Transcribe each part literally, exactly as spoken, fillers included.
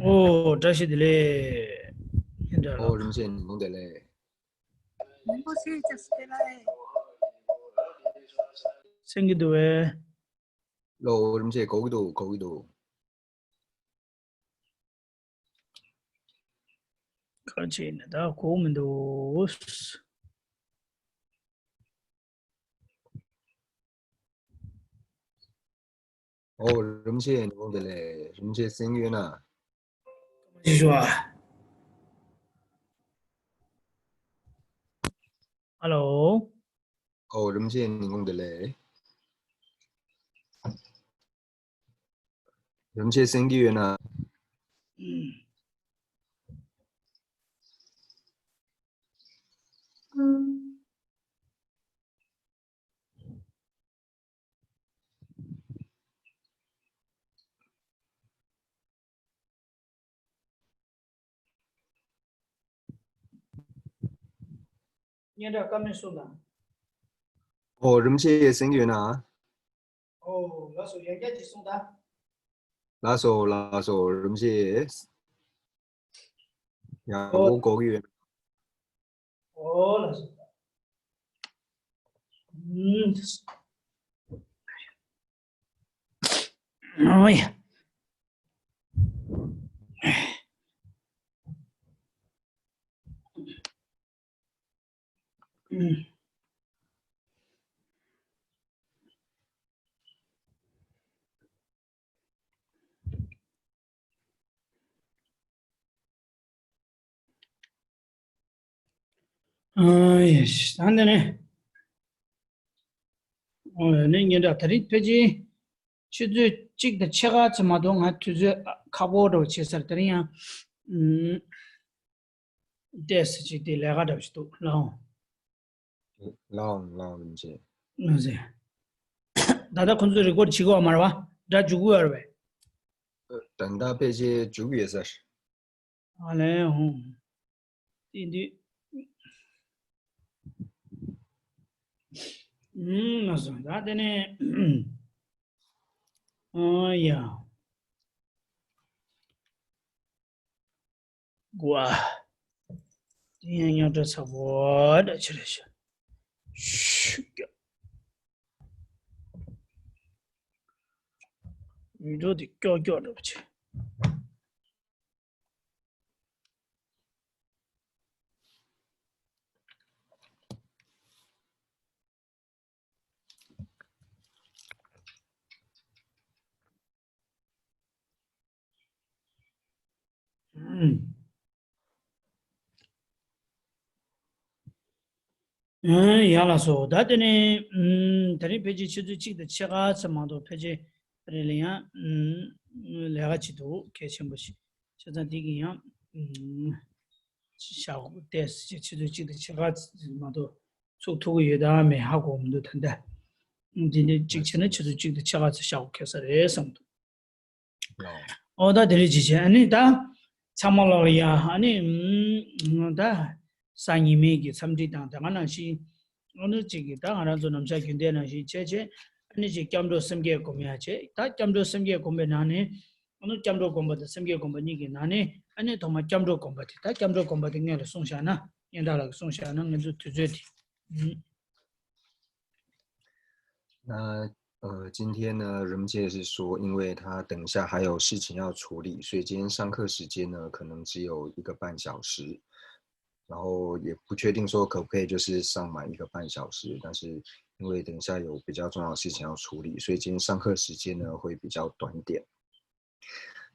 ཨོ། བཀྲ་ཤིས་བདེ་ལེགས། ཨོ། རིན་པོ་ཆེ་ཉིན་གུང་བདེ་ལེགས། རིན་པོ་ཆེ་བཀྲ་ཤིས་བདེ་ལེགས། གསན་གྱི་འདུག་བས། ལོ། རིན་པོ་ཆེ་གོ་གི་འདུག་གོ་གི་འདུག་ཁ་ཆེ་ནས་ད་གོ་མི་འདུག་ཨོ། རིན་པོ་ཆེ་ཉིན་གུང་བདེ་ལེགས། རིན་པོ་ཆེ་གསན་གྱི་ཡོད་ན། ཞུ་ཞུ་ཨ། ཧ་ལོ། ཨོ། རིན་པོ་ཆེ་ཉིན་གུང་བདེ་ལེགས། རིན་པོ་ཆེ་གསན་གྱི་ཡོད་ན། སྙན་གྲགས་བཀའ་མོལ་གསུངས་དང་། ཨོ། རིན་པོ་ཆེ་གསན་གྱི་ཡོད་ན། ཨོ། ལགས་སོ། ཡང་བསྐྱར་ཅིག་གསུངས་དང་། ལགས་སོ། ལགས་སོ། རིན་པོ་ཆེ། ཡང་ཨོ། གོ་གི་ཡོད། ཨོ། ལགས་སོ། ཨུམ། ཨོ་ཡ། ཨུམ། ཨ་ཡེ། ད་འདི་ནས། ཨོ་ནས་ཉིན་གྲངས་ད་རིང་ཕལ་ཆེར་ཆུ་ཚོད་གཅིག་དང་ཕྱེད་ཀ་ཙམ་མ་གཏོགས་ང་དུས་ཚོད་ཁག་པོ་འདྲ་བོ་བྱས་ཚར། དེ་རིང་ཡང་ཨུམ། ཏོག་ཙམ་ཅིག་དེ་ལས་ཀ་འདྲ་བོ་ཞིག་འདུག་ལགས་འོང་། ལགས་འོང་། ལགས་འོང་། རིན་ཆེན། ལགས་སེ། ད་ལྟ་ཁོང་ཚོས་རི་ཀོཌ་བྱེད་ཀྱི་ཡོད་མ་རེད་པ། སྒྲ་འཇུག་གི་ཡོད་རེད་པས། ད་ལྟ་ཕལ་ཆེར་འཇུག་གི་ཡོད་ས་རེད། ཨ་ལས་འོང་། དེ་འདི། ཨུམ། ལགས་སོ། ད་དེ་ནས། ཨ་ཡ། དགུ་ཨ། དེ་ཡང་རྙོག་དྲ་ཚ་པོ་འདྲ་ཅིག་རེད་ཤག་ཤུགས་རྒྱག་ཡུལ་གྲུ་དེ་ཀྱོག་ཀྱོག་འདྲ་པོ་བྱས། ཨུམ། ཨུམ། ཡ་ལགས་སོ། ད་དེ་ནས་ཨུམ། དེ་རིང་ཕལ་ཆེར་ཆུ་ཚོད་གཅིག་དང་ཕྱེད་ཀ་ཙམ་མ་གཏོགས། ཕལ་ཆེར་རེ་ལ་ཡང་ཨུམ། ལས་ཀ་བྱེད་འདུག་གལ་ཆེན་པོ་ཞིག་བྱས་ཙང་དེ་གི་ཡང་ཨུམ། ཞག་ཏོག་ཙམ་ཆུ་ཚོད་གཅིག་དང་ཕྱེད་ཀ་ཙམ་མ་གཏོགས་ཚུགས་ཐུབ་ཀྱི་ཡོད་དམ་མེད་ཧ་གོ་མི་འདུག་ད་ལྟ། འདི་འདྲ་གཅིག་བྱས་ན་ཆུ་ཚོད་གཅིག་དང་ཕྱེད་ཀ་ཙམ་བཞག་དགོས་ས་རེད་བསམ་འདུག་ཨོ། ད་དེ་རིང་ཅིག་བྱས། ཨ་ནི་ད་ཚང་མ་ལོག་ལ་ཡ། ཨ་ནི་ཨུམ། ད་སང་ཉིན་མའི་གི་འཚམས་འདྲི་དང་དེ་ག་ནང་བཞིན། ཨ་ནི་ཅིག་གི་ད་ང་རང་ཚོ་ནམ་ཞག་རྒྱུན་ལྡན་ནང་བཞིན་བྱས་བྱས། ཨ་ནི་ཅིག་སྐྱབས་འགྲོ་སེམས་བསྐྱེད་སྒོམ་ཡ་བྱས། ད་སྐྱབས་འགྲོ་སེམས་བསྐྱེད་སྒོམ་པའི་ནང་ནས། ཨ་ནི་སྐྱབས་འགྲོ་སྒོམ་པ་དང་སེམས་བསྐྱེད་སྒོམ་པ་གཉིས་ཀྱི་ནང་ནས། ཨ་ནི་ཐོག་མ་སྐྱབས་འགྲོ་སྒོམ་པ་དེ། ད་སྐྱབས་འགྲོ་སྒོམ་པ་དེ་སྔོན་ལ་གསུངས་བཞག་ན། སྙན་གྲགས་ལགས་ཀྱིས་གསུངས་བཞག་ན། ང་ཚོ་དུས་ཚོད་དེ། ཨུམ། 那呃，今天呢，任姐是说，因为她等一下还有事情要处理，所以今天上课时间呢，可能只有一个半小时，然后也不确定说可不可以就是上满一个半小时，但是因为等一下有比较重要的事情要处理，所以今天上课时间呢会比较短一点。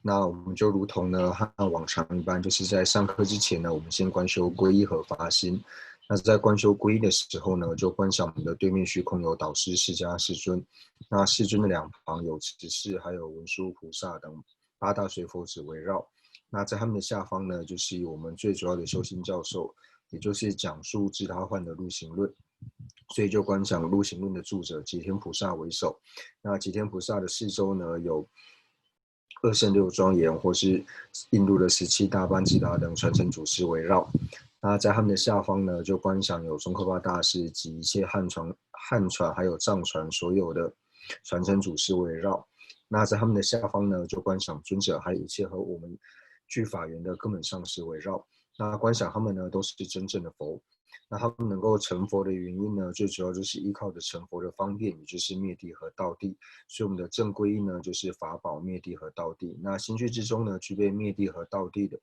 那我们就如同呢，和往常一般，就是在上课之前呢，我们先观修皈依和发心。那在观修皈依的时候呢，就观想我们的对面虚空有导师释迦世尊，那世尊的两旁有持世，还有文殊菩萨等八大水佛子围绕。那在他们的下方呢，就是以我们最主要的修心教授，也就是讲述自他换的入行论。所以就观想入行论的著者寂天菩萨为首。那寂天菩萨的四周呢，有二圣六庄严，或是印度的十七大班智达等传承祖师围绕。那在他们的下方呢，就观想有宗喀巴大师及一切汉传、汉传还有藏传所有的传承祖师围绕。那在他们的下方呢，就观想尊者还有一切和我们据法源的根本上师围绕。那观想他们呢，都是真正的佛。那他们能够成佛的原因呢，最主要就是依靠着成佛的方便，也就是灭谛和道谛。所以我们的正皈依呢，就是法宝、灭谛和道谛。那心具之中呢，具备灭谛和道谛的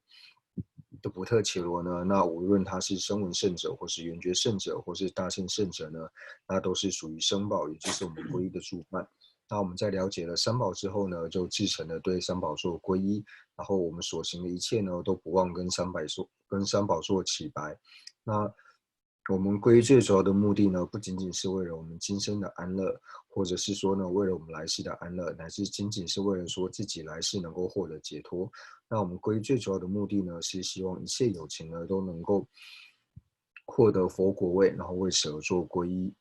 的补特伽罗呢，那无论他是声闻圣者，或是缘觉圣者，或是大乘圣者呢，那都是属于声宝，也就是我们皈依的主犯。那我们在了解了三宝之后呢，就继承了对三宝做皈依，然后我们所行的一切呢，都不忘跟三宝做跟三宝做起白。那我们皈依最主要的目的呢，不仅仅是为了我们今生的安乐，或者是说呢，为了我们来世的安乐，乃至仅仅是为了说自己来世能够获得解脱。那我们皈依最主要的目的呢，是希望一切有情呢都能够获得佛果位，然后为此而做皈依。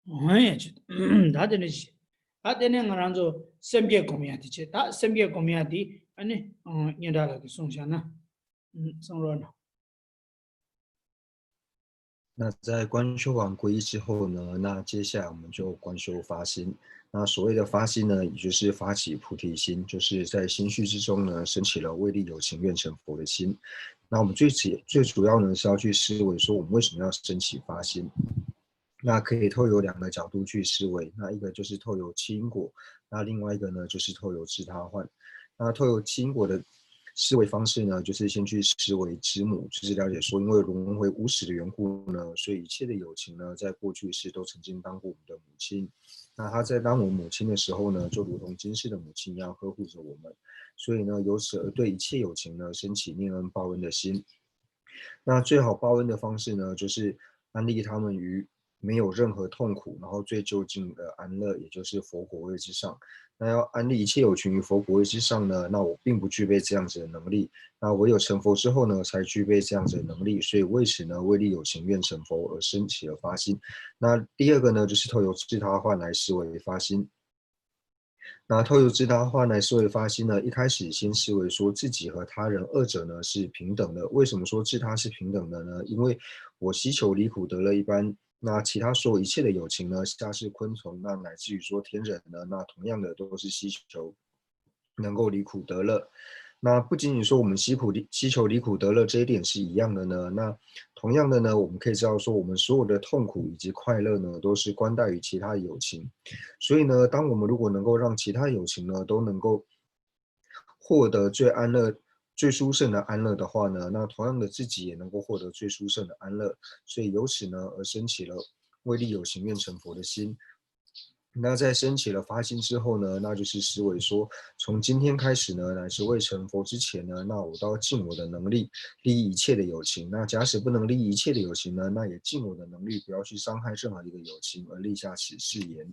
འོན་ཡ་ཆེ། ད་དེ་ནས་ཆེ། ད་དེ་ནས་ང་རང་ཚོ་སེམས་བསྐྱེད་སྒོམ་ཡ་དེ་ཆེ། ད་སེམས་བསྐྱེད་སྒོམ་ཡ་དེ་ཨ་ནི་སྙན་གྲགས་ལགས་ཀྱིས་གསུངས་བཞག་ན། གསུང་རོགས་གནང་། 那在观修完皈依之后呢，那接下来我们就观修发心。那所谓的发心呢，也就是发起菩提心，就是在心绪之中呢，升起了为利有情愿成佛的心。那我们最主最主要呢是要去思维说，我们为什么要升起发心？那可以透由两个角度去思维。那一个就是透由因果，那另外一个呢就是透由自他换。那透由因果的思维方式呢，就是先去思维知母，就是了解说，因为轮回无始的缘故呢，所以一切的有情呢，在过去世都曾经当过我们的母亲。那他在当我们母亲的时候呢，就如同今世的母亲一样呵护着我们。所以呢，由此而对一切有情呢，升起念恩报恩的心。那最好报恩的方式呢，就是安利他们于没有任何痛苦，然后最究竟的安乐，也就是佛果位之上。那要安利一切有情于佛果位之上呢，那我并不具备这样子的能力。那唯有成佛之后呢，才具备这样子的能力。所以为此呢，为利有情愿成佛而升起了发心。那第二个呢，就是透由自他换来思维发心。那透由自他换来思维发心呢，一开始先思维说自己和他人二者呢是平等的。为什么说自他是平等的呢？因为我希求离苦得乐一般，那其他所有一切的有情呢，像是昆虫，那乃至于说天人呢，那同样的都是希求能够离苦得乐。那不仅仅说我们希苦离希求离苦得乐这一点是一样的呢，那同样的呢，我们可以知道说，我们所有的痛苦以及快乐呢，都是关待于其他有情。所以呢，当我们如果能够让其他有情呢都能够获得最安乐、最殊胜的安乐的话呢，那同样的自己也能够获得最殊胜的安乐。所以由此呢，而升起了为利有情愿成佛的心。那在升起了发心之后呢，那就是思维说，从今天开始呢，乃至未成佛之前呢，那我都要尽我的能力利益一切的有情。那假使不能利益一切的有情呢，那也尽我的能力不要去伤害任何一个有情，而立下此誓言。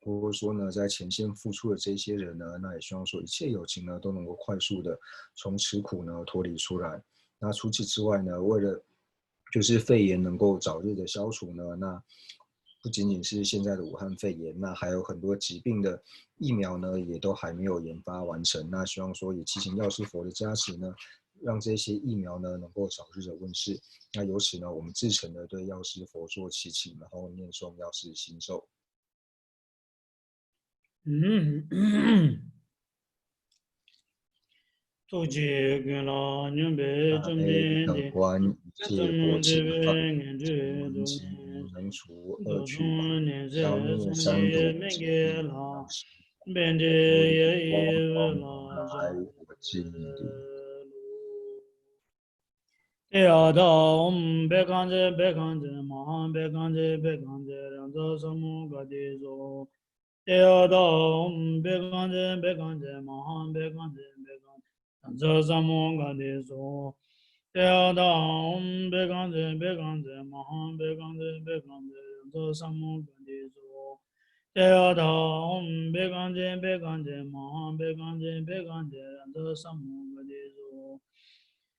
或者说呢，在前线付出的这些人呢，那也希望说一切友情呢都能够快速的从此苦呢脱离出来。那除此之外呢，为了就是肺炎能够早日的消除呢，那不仅仅是现在的武汉肺炎，那还有很多疾病的疫苗呢也都还没有研发完成。那希望说也祈请药师佛的加持呢，让这些疫苗呢能够早日的问世。那由此呢，我们至诚的对药师佛做祈请，然后念诵药师心咒。ཐུགས་རྗེ་ཀུན་ལ་སྙོམས་པའི་བཅོམ་ལྡན་འདས། ཐུགས་རྗེ་ཀུན་ལ་སྙོམས་པའི་ངན་འགྲོའི་དུག་ནད་ཚེ་སངས་རྒྱས་སྨན་གྱི་ལྷ། པཎྜི་ཏ་ཡི་བུ་ལ་ཕྱག་འཚལ་ལོ། ཏདྱ་ཐཱ། ཨོཾ་བྷཻ་ཥ་ཛྱེ་བྷཻ་ཥ་ཛྱེ་མ་ཧཱ་བྷཻ་ཥ་ཛྱེ་བྷཻ་ཥ་ཛྱེ་རཱ་ཛ་ས་མུདྒ་ཏེ་སྭཱ་ཧཱ། ཏདྱ་ཐཱ། ཨོཾ་བྷཻ་ཥ་ཛྱེ་བྷཻ་ཥ་ཛྱེ་མ་ཧཱ་བྷཻ་ཥ་ཛྱེ་བྷཻ་ཥ་ཛྱེ་རཱ་ཛ་ས་མུདྒ་ཏེ་སྭཱ་ཧཱ། ཏདྱ་ཐཱ། ཨོཾ་བྷཻ་ཥ་ཛྱེ་བྷཻ་ཥ་ཛྱེ་མ་ཧཱ་བྷཻ་ཥ་ཛྱེ་བྷཻ་ཥ་ཛྱེ་རཱ་ཛ་ས་མུདྒ་ཏེ་སྭཱ་ཧཱ། ཏདྱ་ཐཱ། ཨོཾ་བྷཻ་ཥ་ཛྱེ་བྷཻ་ཥ་ཛྱེ་མ་ཧཱ་བྷཻ་ཥ་ཛྱེ་བྷཻ་ཥ་ཛྱེ་རཱ་ཛ་ས་མུདྒ་ཏེ་སྭཱ་ཧཱ། ཏདྱ་ཐཱ། ཨོཾ་བྷཻ་ཥ་ཛྱེ་བྷཻ་ཥ་ཛྱེ་མ་ཧཱ་བྷཻ་ཥ་ཛྱེ་བྷཻ་ཥ་ཛྱེ་རཱ་ཛ་ས་མུདྒ་ཏེ་སྭཱ་ཧཱ།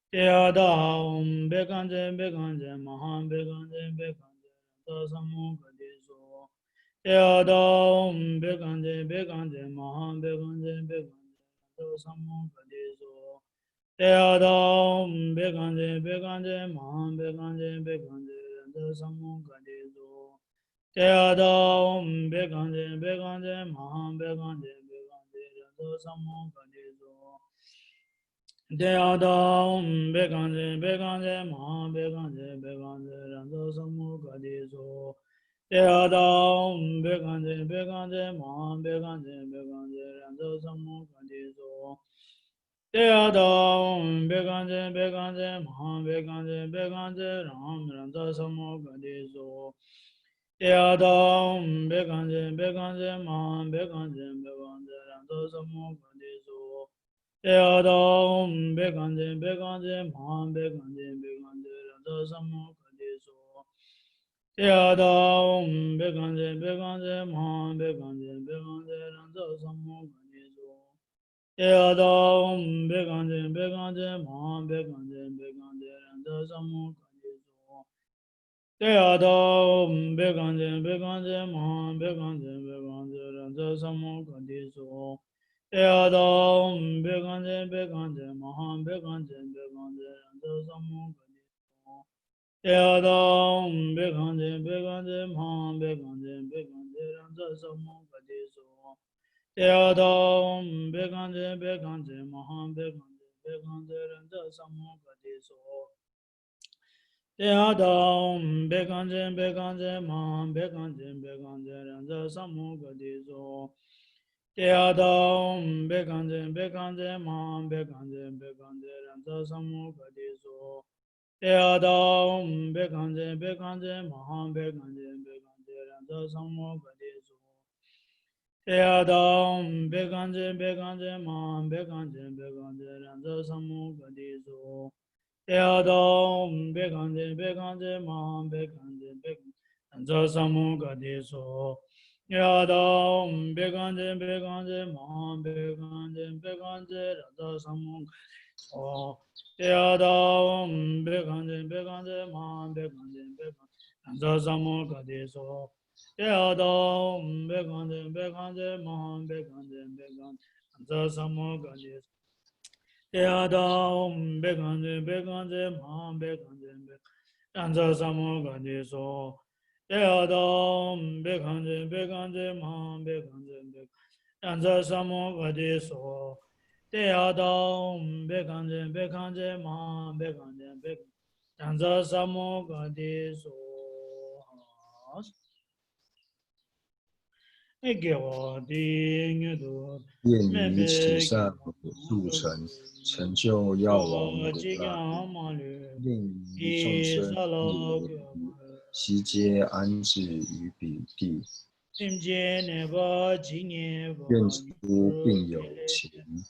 ཏདྱ་ཐཱ། ཨོཾ་བྷཻ་ཥ་ཛྱེ་བྷཻ་ཥ་ཛྱེ་མ་ཧཱ་བྷཻ་ཥ་ཛྱེ་བྷཻ་ཥ་ཛྱེ་རཱ་ཛ་ས་མུདྒ་ཏེ་སྭཱ་ཧཱ། ཏདྱ་ཐཱ། ཨོཾ་བྷཻ་ཥ་ཛྱེ་བྷཻ་ཥ་ཛྱེ་མ་ཧཱ་བྷཻ་ཥ་ཛྱེ་བྷཻ་ཥ་ཛྱེ་རཱ་ཛ་ས་མུདྒ་ཏེ་སྭཱ་ཧཱ། ཏདྱ་ཐཱ། ཨོཾ་བྷཻ་ཥ་ཛྱེ་བྷཻ་ཥ་ཛྱེ་མ་ཧཱ་བྷཻ་ཥ་ཛྱེ་བྷཻ་ཥ་ཛྱེ་རཱ་ཛ་ས་མུདྒ་ཏེ་སྭཱ་ཧཱ། ཏདྱ་ཐཱ། ཨོཾ་བྷཻ་ཥ་ཛྱེ་བྷཻ་ཥ་ཛྱེ་མ་ཧཱ་བྷཻ་ཥ་ཛྱེ་བྷཻ་ཥ་ཛྱེ་རཱ་ཛ་ས་མུདྒ་ཏེ་སྭཱ་ཧཱ། ཏདྱ་ཐཱ། ཨོཾ་བྷཻ་ཥ་ཛྱེ་བྷཻ་ཥ་ཛྱེ་མ་ཧཱ་བྷཻ་ཥ་ཛྱེ་བྷཻ་ཥ་ཛྱེ་རཱ་ཛ་ས་མུདྒ་ཏེ་སྭཱ་ཧཱ། ཏདྱ་ཐཱ། ཨོཾ་བྷཻ་ཥ་ཛྱེ་བྷཻ་ཥ་ཛྱེ་མ་ཧཱ་བྷཻ་ཥ་ཛྱེ་བྷཻ་ཥ་ཛྱེ་རཱ་ཛ་ས་མུདྒ་ཏེ་སྭཱ་ཧཱ། ཏདྱ་ཐཱ། ཨོཾ་བྷཻ་ཥ་ཛྱེ་བྷཻ་ཥ་ཛྱེ་མ་ཧཱ་བྷཻ་ཥ་ཛྱེ་བྷཻ་ཥ་ཛྱེ་རཱ་ཛ་ས་མུདྒ་ཏེ་སྭཱ་ཧཱ། ཏདྱ་ཐཱ། ཨོཾ་བྷཻ་ཥ་ཛྱེ་བྷཻ་ཥ་ཛྱེ་མ་ཧཱ་བྷཻ་ཥ་ཛྱེ་བྷཻ་ཥ་ཛྱེ་རཱ་ཛ་ས་མུདྒ་ཏེ་སྭཱ་ཧཱ། ཏདྱ་ཐཱ། ཨོཾ་བྷཻ་ཥ་ཛྱེ་བྷཻ་ཥ་ཛྱེ་མ་ཧཱ་བྷཻ་ཥ་ཛྱེ་བྷཻ་ཥ་ཛྱེ་རཱ་ཛ་ས་མུདྒ་ཏེ་སྭཱ་ཧཱ། ཏདྱ་ཐཱ། ཨོཾ་བྷཻ་ཥ་ཛྱེ་བྷཻ་ཥ་ཛྱེ་མ་ཧཱ་བྷཻ་ཥ་ཛྱེ་བྷཻ་ཥ་ཛྱེ་རཱ་ཛ་ས་མུདྒ་ཏེ་སྭཱ་ཧཱ། ཏདྱ་ཐཱ། ཨོཾ་བྷཻ་ཥ་ཛྱེ་བྷཻ་ཥ་ཛྱེ་མ་ཧཱ་བྷཻ་ཥ་ཛྱེ་བྷཻ་ཥ་ཛྱེ་རཱ་ཛ་ས་མུདྒ་ཏེ་སྭཱ་ཧཱ། ཏདྱ་ཐཱ། ཨོཾ་བྷཻ་ཥ་ཛྱེ་བྷཻ་ཥ་ཛྱེ་མ་ཧཱ་བྷཻ་ཥ་ཛྱེ་བྷཻ་ཥ་ཛྱེ་རཱ་ཛ་ས་མུདྒ་ཏེ་སྭཱ་ཧཱ། ཏདྱ་ཐཱ། ཨོཾ་བྷཻ་ཥ་ཛྱེ་བྷཻ་ཥ་ཛྱེ་མ་ཧཱ་བྷཻ་ཥ་ཛྱེ་བྷཻ་ཥ་ཛྱེ་རཱ་ཛ་ས་མུདྒ་ཏེ་སྭཱ་ཧཱ། ཏདྱ་ཐཱ། ཨོཾ་བྷཻ་ཥ་ཛྱེ་བྷཻ་ཥ་ཛྱེ་མ་ཧཱ་བྷཻ་ཥ་ཛྱེ་བྷཻ་ཥ་ཛྱེ་རཱ་ཛ་ས་མུདྒ་ཏེ་སྭཱ་ཧཱ། ཏདྱ་ཐཱ། ཨོཾ་བྷཻ་ཥ་ཛྱེ་བྷཻ་ཥ་ཛྱེ་མ་ཧཱ་བྷཻ་ཥ་ཛྱེ་བྷཻ་ཥ་ཛྱེ་རཱ་ཛ་ས་མུདྒ་ཏེ་སྭཱ་ཧཱ། ཏདྱ་ཐཱ། ཨོཾ་བྷཻ་ཥ་ཛྱེ་བྷཻ་ཥ་ཛྱེ་མ་ཧཱ་བྷཻ་ཥ་ཛྱེ་བྷཻ་ཥ་ཛྱེ་རཱ་ཛ་ས་མུདྒ་ཏེ་སྭཱ་ཧཱ། ཏདྱ་ཐཱ། ཨོཾ་བྷཻ་ཥ་ཛྱེ་བྷཻ་ཥ་ཛྱེ་མ་ཧཱ་བྷཻ་ཥ་ཛྱེ་བྷཻ་ཥ་ཛྱེ་རཱ་ཛ་ས་མུདྒ་ཏེ་སྭཱ་ཧཱ། ཏདྱ་ཐཱ། ཨོཾ་བྷཻ་ཥ་ཛྱེ་བྷཻ་ཥ་ཛྱེ་མ་ཧཱ་བྷཻ་ཥ་ཛྱེ་བྷཻ་ཥ་ཛྱེ་རཱ་ཛ་ས་མུདྒ་ཏེ་སྭཱ་ཧཱ། ཏདྱ་ཐཱ། ཨོཾ་བྷཻ་ཥ་ཛྱེ་བྷཻ་ཥ་ཛྱེ་མ་ཧཱ་བྷཻ་ཥ་ཛྱེ་བྷཻ་ཥ་ཛྱེ་རཱ་ཛ་ས་མུདྒ་ཏེ་སྭཱ་ཧཱ། ཏདྱ་ཐཱ། ཨོཾ་བྷཻ་ཥ་ཛྱེ་བྷཻ་ཥ་ཛྱེ་མ་ཧཱ་བྷཻ་ཥ་ཛྱེ་བྷཻ་ཥ་ཛྱེ་རཱ་ཛ་ས་མུདྒ་ཏེ་སྭཱ་ཧཱ། ཏདྱ་ཐཱ། ཨོཾ་བྷཻ་ཥ་ཛྱེ་བྷཻ་ཥ་ཛྱེ་མ་ཧཱ་བྷཻ་ཥ་ཛྱེ་བྷཻ་ཥ་ཛྱེ་རཱ་ཛ་ས་མུདྒ་ཏེ་སྭཱ་ཧཱ། ཏདྱ་ཐཱ། ཨོཾ་བྷཻ་ཥ་ཛྱེ་བྷཻ་ཥ་ཛྱེ་མ་ཧཱ་བྷཻ་ཥ་ཛྱེ་བྷཻ་ཥ་ཛྱེ་རཱ་ཛ་ས་མུདྒ་ཏེ་སྭཱ་ཧཱ། ཏདྱ་ཐཱ། ཨོཾ་བྷཻ་ཥ་ཛྱེ་བྷཻ་ཥ་ཛྱེ་མ་ཧཱ་བྷཻ་ཥ་ཛྱེ་བྷཻ་ཥ་ཛྱེ་རཱ་ཛ་ས་མུདྒ་ཏེ་སྭཱ་ཧཱ། ཏདྱ་ཐཱ། ཨོཾ་བྷཻ་ཥ་ཛྱེ་བྷཻ་ཥ་ཛྱེ་མ་ཧཱ་བྷཻ་ཥ་ཛྱེ་བྷཻ་ཥ་ཛྱེ་རཱ་ཛ་ས་མུདྒ་ཏེ་སྭཱ་ཧཱ། ཏདྱ་ཐཱ། ཨོཾ་བྷཻ་ཥ་ཛྱེ་བྷཻ་ཥ་ཛྱེ་མ་ཧཱ་བྷཻ་ཥ་ཛྱེ་བྷཻ་ཥ་ཛྱེ་རཱ་ཛ་ས་མུདྒ་ཏེ་སྭཱ་ཧཱ། དགེ་བ་འདིས་མྱུར་དུ་ཡེ་ནས་ཞིང་ས་རབ་ཏུ་ཚུགས་ཤིང་། བྱང་ཆུབ་ཡར་བར་མི་ལྡོག་པར། གླིང་བཞི་རྫོགས་སངས་རྒྱས་ཀྱི་ཡུལ། ཞི་བྱེད་ཨན་ཙི་ཡོད་པའི་དཀྱིལ། སེམས་ཅན་ནད་པ་ཇི་སྙེད་པ། སྐྱོན་ཚུལ་ཀུན་ཡོད་ཅིང་།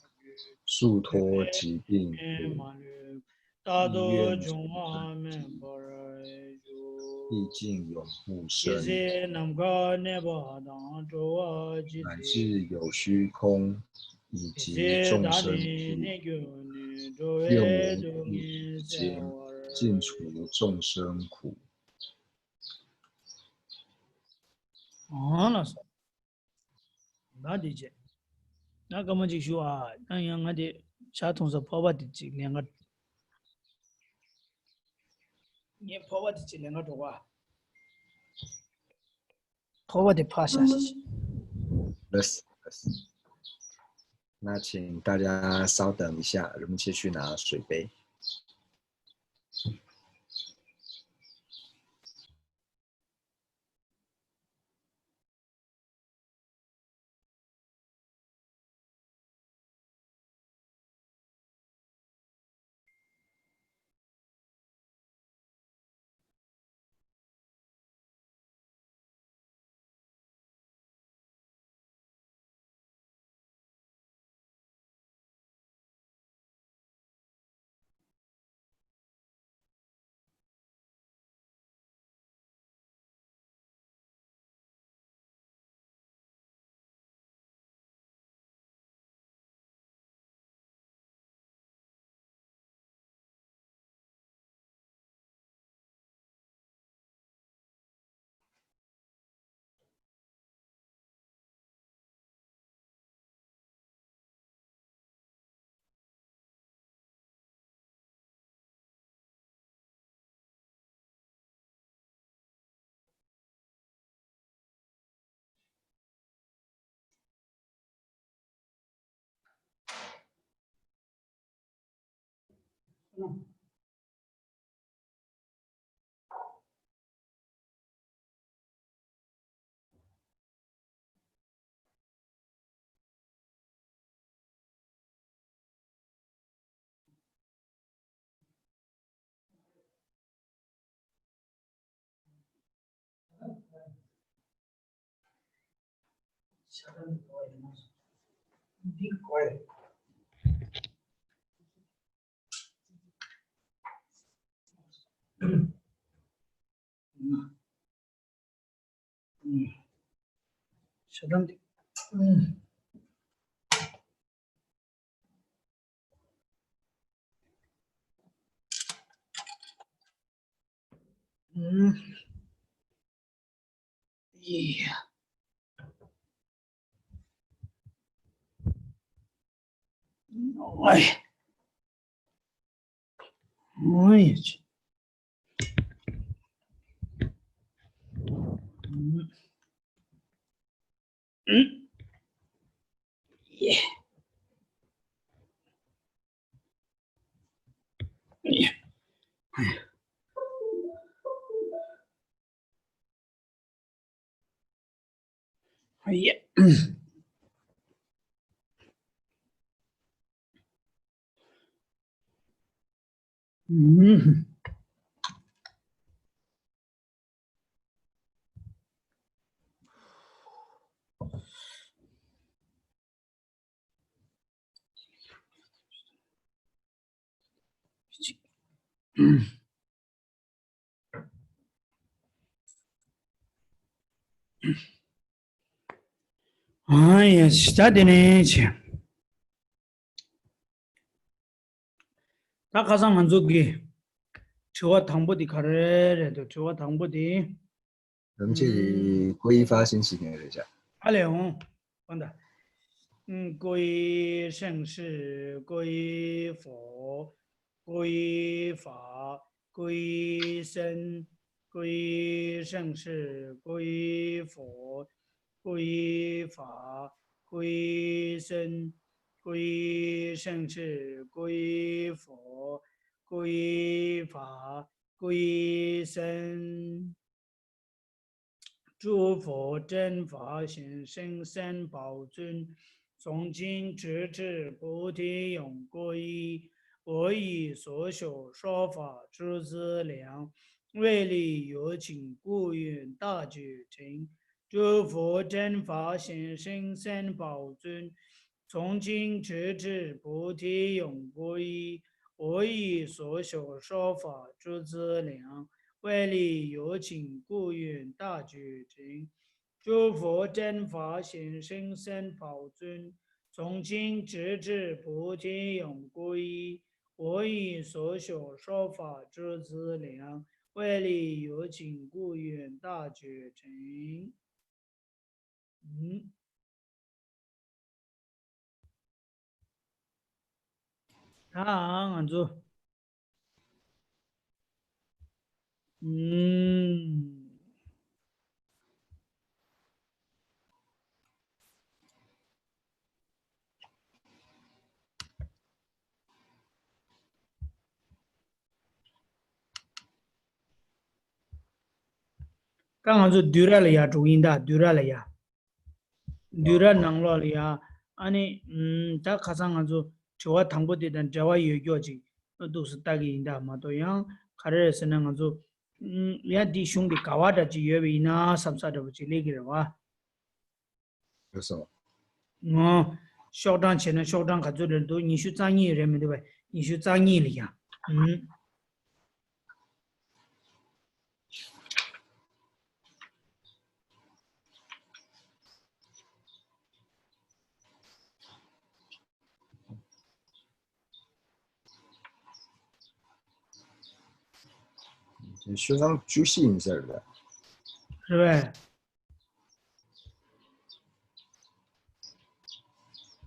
སྲོག་ཐོག་ཇི་སྙེད་པ། རྟག་ཏུ་འབྱུང་བ་སྨིན་པར་ཤོག། 毕竟永不生。 ཇི་སྲིད་ནམ་མཁའ་གནས་པ་དང་། འགྲོ་བ་ཇི་སྲིད། 乃至有虚空，以及众生苦， ཇི་སྲིད་བདག་ནི་གནས་གྱུར་ནས། 愿我亦不见尽除众生苦。 འགྲོ་བའི་སྡུག་བསྔལ་སེལ་བར། ཨང་ལགས་སོ། ད་འདི་བྱས། ད་སྐར་མ་གཅིག་ཞུ་ཨ། ད་ཡང་ང་དེ་ཇ་འཐུང་ས་ཕོར་པ་དེ་གཅིག་ལེན་ག། ངས་ཕོར་པ་དེ་གཅིག་ལེན་ག་འགྲོ་ག། ཕོར་པ་དེ་ཕར་བཞག་ཤིག། 那请大家稍等一下，我们先去拿水杯。 ཞེ་སྡང་དེ། ཡེ། ཨོའི། ཨོའི། ཡེ། ཡེ། ཡེ། ཨ་ཡ། ད་དེ་ནས་བྱས། ད་ཁ་སང་ང་ཚོ་གི་དྲི་བ་དང་པོ་དེ་ག་རེ་རེད་འདུག་དྲི་བ་དང་པོ་དེ། 人们这里皈依发心是哪个人家？ ཨ་ལས་འོང་། འོང་ད། ཨུམ། 皈依圣师，皈依佛，皈依法，皈依僧，皈依圣师，皈依佛，皈依法，皈依僧，皈依圣师，皈依佛，皈依法，皈依僧。 诸佛真法性，神圣宝尊，从今直至菩提永不移。我以所学说法诸资粮，为利有情，故愿大觉成。诸佛真法性，神圣宝尊，从今直至菩提永不移。我以所学说法诸资粮，位立有请故运大觉成。诸佛正法显，圣僧宝尊，从今直至普天永归依。我以所学说法诸资粮， 为利有请故愿大觉成。嗯。ད་ང་ཚོ། ཨུམ། ད་ང་ཚོ་བསྡུས་ར་ལ་ཡར་འགྲོ་གི་ཡིན་ད། བསྡུས་ར་ལ་ཡར། བསྡུས་ར་ནང་ལོགས་ལ་ཡར། ཨ་ནི། ཨུམ། ད་ཁ་སང་ང་ཚོ་དྲི་བ་དང་པོ་དེ་དང་འབྲེལ་བ་ཡོད་ཀྱོག་ཅིག་འདུག་སེ་ལྟ་གི་ཡིན་ད་མ་གཏོགས། ཡང་ག་རེ་རེད་ཟེར་ན། ང་ཚོ་ཨུམ། ཡང་འདི་གཞུང་གི་ག་བ་འདྲ་ཅིག་ཡོད་པ་ཡིན་ན་བསམ་ས་འདྲ་པོ་ཅིག་སླེབས་ཀྱི་རེད་བ། ལགས་སོ། ཨོ། ཤོག་གྲངས་བྱས་ན་ཤོག་གྲངས་ག་ཚོད་རེད་འདུག། ཉི་ཤུ་རྩ་གཉིས་རེད་མི་འདུག་པས། ཉི་ཤུ་རྩ་གཉིས་ལ་ཡ། ཨུམ། 这学生就信一下的。 རེད་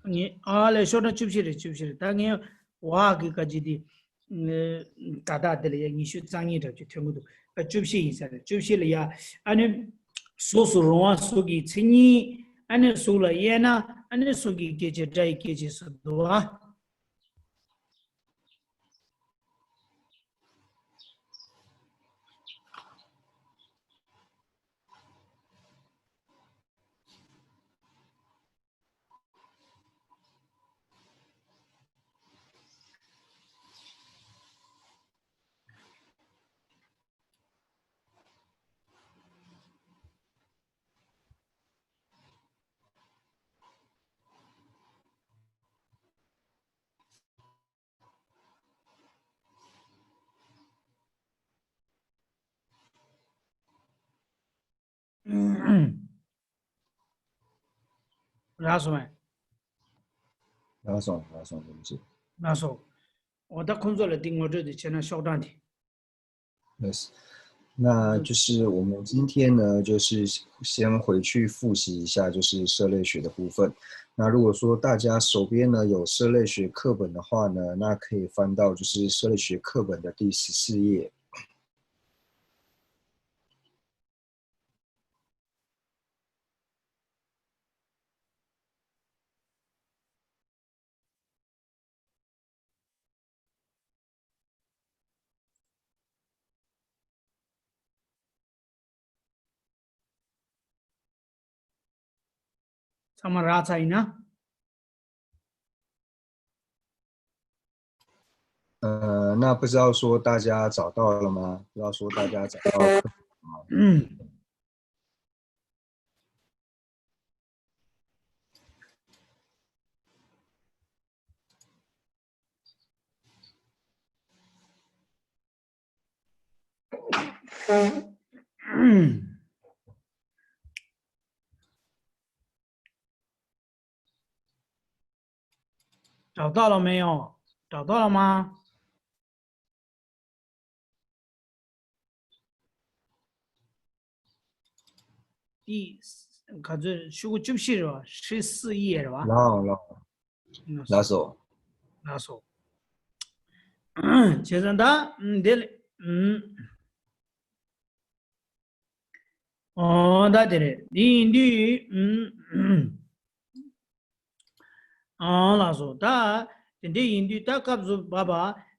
པས། ངས་ཨ་ལས་ཤོག་གྲངས་བཅུ་བཞི་རེད། བཅུ་བཞི་རེད། ད་ངས་འོག་གི་ཀ་ཅི་དེ། ཨ། ད་ལྟ་དེ་ལ་ཡ་ཉི་ཤུ་རྩ་གཉིས་འདྲ་ཅིག་ཐོན་གི་འདུག། ཨ། བཅུ་བཞི་ཡིན་ས་རེད། བཅུ་བཞི་ལ་ཡ། ཨ་ནི། གཟུགས་སུ་རུང་བ་གཟུགས་ཀྱི་མཚན་ཉིད། ཨ་ནི་གཟུགས་ལ་དབྱེ་ན། ཨ་ནི་གཟུགས་ཀྱི་སྐྱེ་མཆེད་སྒྲ་ཡི་སྐྱེ་མཆེད་སུ་འདུ་བ། རག་སོང་ངས། རག་སོང་། རག་སོང་། ཐུགས་རྗེ་ཆེ། རག་སོང་། འོ་ད་ཁོང་ཚོ་ལ་འདི་ངོ་སྤྲོད་དེ་བྱས་ན་ཤོག་གྲངས་དེ། Yes。那就是我们今天呢，就是先回去复习一下，就是涉类学的部分。那如果说大家手边呢有涉类学课本的话呢，那可以翻到就是涉类学课本的第十四页。 ཚང་མ་རག་ཚར་ཡིན་ན། 呃，那不知道说大家找到了吗？不知道说大家找到了吗？ 找到了没有？找到了吗？ 第་ག་ཚོད། ཤོག་གུ་བཅུ་བཞི་རེད་བ། 十四页རེད་བ། ལགས་འོང་། ལགས་འོང་། ལགས་སོ། ལགས་སོ། བྱས་ཙང་ད་འདི་ལ། ཨོ་ད་དེ་རེད། འདི་ཡིན་དུས། ཨང་། ལགས་སོ། ད་དེ་འདྲ་ཡིན་དུས་ད་སྐབས་སུ་བབ་པ་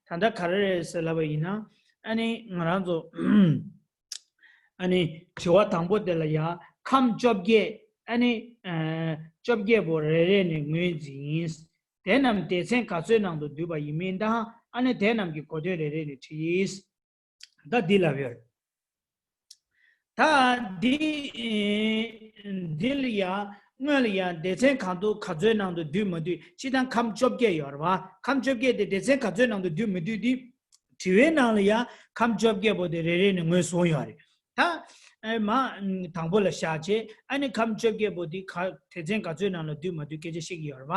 ད་ལྟ་ག་རེ་རེད་ཟེར་ལབ་པ་ཡིན་ན། ཨ་ནི་ང་རང་ཚོ་ཨ་ནི་དྲི་བ་དང་པོ་དེ་ལ་ཡང་ཁམས་བཅོ་བརྒྱད། ཨ་ནི་ཨ་བཅོ་བརྒྱད་པོ་རེ་རེ་ནས་ངོས་འཛིན། དེ་རྣམས་སྡེ་ཚན་ག་ཚོད་ནང་དུ་འདུས་པ་ཡིན་མིན་དང་། ཨ་ནི་དེ་རྣམས་ཀྱི་གོ་དོན་རེ་རེ་ནས་དྲིས། ད་འདི་ལབ་ཡོད། ད་འདི་འདི་ལ་ཡང་སྔོན་ལ་ཡང་སྡེ་ཚན་གང་དུ་ག་ཚོད་ནང་དུ་འདུས་མ་འདུས། སྤྱིར་བཏང་ཁམས་བཅོ་བརྒྱད་ཡོད་རེད་བ། ཁམས་བཅོ་བརྒྱད་དེ་སྡེ་ཚན་ག་ཚོད་ནང་དུ་འདུས་མི་འདུས་འདི་ དྲི་བའི་ནང་ལ་ཡང་ཁམས་བཅོ་བརྒྱད་པོ་དེ་རེ་རེ་ནས་ངོས་བཟུང་ཡོད་རེད། ད་ཨེ་མ་དང་པོ་ལ་བཞག་བྱས་ཨ་ནི་ཁམས་བཅོ་བརྒྱད་པོ་དེ་ག་སྡེ་ཚན་ག་ཚོད་ནང་ལ་འདུས་མ་འདུས་སྐད་ཆ་བཤད་ཀྱི་ཡོད་རེད་བ།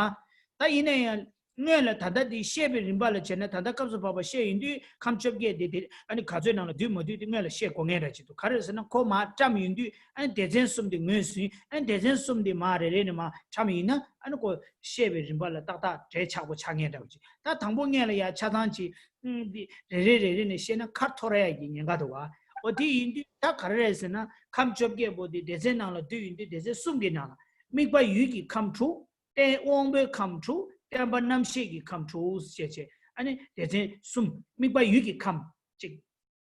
ད་ཡིན་ན་ཡང་། སྔོན་ལ་ད་ལྟ་འདི་བཤད་པའི་རིམ་པ་ལ་བྱས་ན་ད་ལྟ་སྐབས་སུ་བབ་པ་བཤད་ཡོང་དུས་ཁམས་བཅོ་བརྒྱད་དེ་དེ་ཨ་ནི་ག་ཚོད་ནང་ལ་འདུས་མ་འདུས་དེ་སྔོན་ལ་བཤད་དགོས་ངེས་ར་ཅིག་འདུག་ག་རེ་ཟེར་ན་ཁོ་མར་བཀྲམ་ཡོང་དུས་ཨ་ནི་སྡེ་ཚན་གསུམ་དེ་ངོས་ཟིན། ཨ་ནི་སྡེ་ཚན་གསུམ་དེ་མར་རེ་རེ་ནས་མར་བཀྲམ་ཡིན་ན་ཨ་ནི་ཁོ་བཤད་པའི་རིམ་པ་ལ་ཏག་ཏག་འབྲེལ་ཆགས་པོ་ཆགས་ངེས་འདྲ་བོ་ཅིག་ད་དང་པོ་སྔོན་ལ་ཡ་ཆ་ཚང་ཅིག་ཨུམ་འདི་རེ་རེ་རེ་རེ་ནས་བཤད་ན་ཁ་འཐོར་ཡ་གི་ཉེན་ཁ་འདུག་བ། འོ་དེ་ཡིན་དུས་ད་ག་རེ་རེད་ཟེར་ན་ཁམས་བཅོ་བརྒྱད་པོ་དེ་སྡེ་ཚན་ནང་ལ་འདུས་ཡོང་དུས་སྡེ་ཚན་གསུམ་གྱི་ནང་ལ་དམིགས་པ་ཡུལ་གྱི་ཁམས་དྲུག་རྟེན་དབང་པོའི་ཁམས་དྲུག་བརྟེན་པ་རྣམ་ཤེས་ཀྱི་ཁམས་དྲུག་ཞེས་བྱས། ཨ་ནི་སྡེ་ཚན་གསུམ། དམིགས་པ་ཡུལ་གྱི་ཁམས་གཅིག་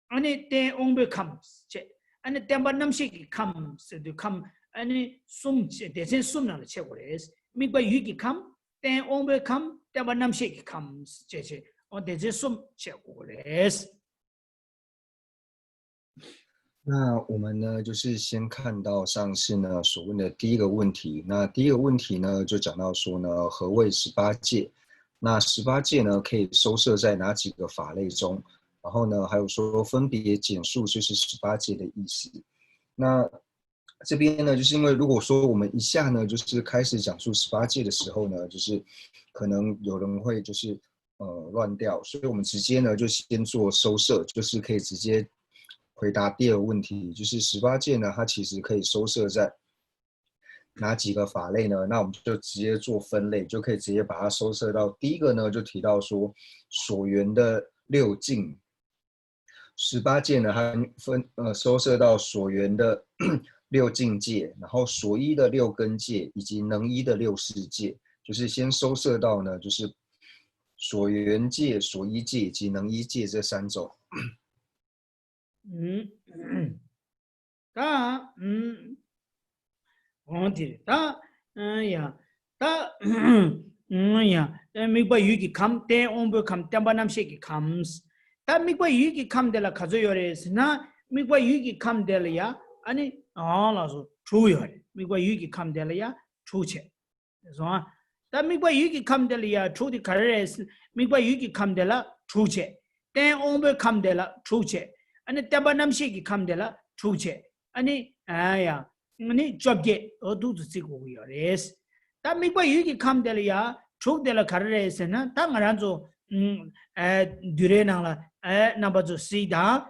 ཨ་ནི་རྟེན་དབང་པོའི་ཁམས་བཅས། ཨ་ནི་བརྟེན་པ་རྣམ་ཤེས་ཀྱི་ཁམས་ཟེར་དུས་ཁམས་ཨ་ནི་གསུམ་བཅས་སྡེ་ཚན་གསུམ་ནང་ལ་ཕྱེ་དགོས་རེད། དམིགས་པ་ཡུལ་གྱི་ཁམས། རྟེན་དབང་པོའི་ཁམས། བརྟེན་པ་རྣམ་ཤེས་ཀྱི་ཁམས་བཅས་བྱས། འོ་སྡེ་ཚན་གསུམ་ཕྱེ་དགོས་རེད།那我们呢，就是先看到上次呢所问的第一个问题。那第一个问题呢，就讲到说呢，何谓十八界？那十八界呢，可以收摄在哪几个法类中？然后呢，还有说分别简述就是十八界的意思。那这边呢，就是因为如果说我们一下呢，就是开始讲述十八界的时候呢，就是可能有人会就是呃乱掉，所以我们直接呢就先做收摄，就是可以直接回答第二个问题，就是十八界呢，它其实可以收摄在哪几个法类呢？那我们就直接做分类，就可以直接把它收摄到第一个呢，就提到说所缘的六境。十八界呢，它分呃收摄到所缘的六境界，然后所依的六根界，以及能依的六识界，就是先收摄到呢，就是所缘界、所依界以及能依界这三种。嗯，ད་ཨང་དེ་ད་ཡ་ད་ཡ་དམིགས་པ་ཡུལ་གྱི་ཁམས། རྟེན་དབང་པོའི་ཁམས། བརྟེན་པ་རྣམ་ཤེས་ཀྱི་ཁམས། ད་དམིགས་པ་ཡུལ་གྱི་ཁམས་དེ་ལ་ག་ཚོད་ཡོད་རེད་ཟེར་ན། དམིགས་པ་ཡུལ་གྱི་ཁམས་དེ་ལ་ཡ་ཨ་ནི་ཨང་ལགས་སོ་དྲུག་ཡོད་རེད། དམིགས་པ་ཡུལ་གྱི་ཁམས་དེ་ལ་ཡ་དྲུག་བྱས། སོང་ཨ། ད་དམིགས་པ་ཡུལ་གྱི་ཁམས་དེ་ལ་ཡ་དྲུག་དེ་ག་རེ་རེད། དམིགས་པ་ཡུལ་གྱི་ཁམས་དེ་ལ་དྲུག་བྱས། རྟེན་དབང་པོའི་ཁམས་དེ་ལ་དྲུག་བྱས། ཨ་ནི་བརྟེན་པ་རྣམ་ཤེས་ཀྱི་ཁམས་དེ་ལ་དྲུག་བྱས། ཨ་ནི་ཨ་ཡ། ཨ་ནི་བཅོ་བརྒྱད་འོ་འདུག་ཏུ་བརྩི་དགོས་ཀྱི་ཡོད་རེད། ད་དམིགས་པ་ཡུལ་གྱི་ཁམས་དེ་ལ་ཡ་དྲུག་དེ་ལ་ག་རེ་རེད་ཟེར་ན། ད་ང་རང་ཚོ་ཨ་བསྡུས་གྲྭའི་ནང་ལ་ཨ་རྣམ་པ་ཚོ་གཟིགས་དང་།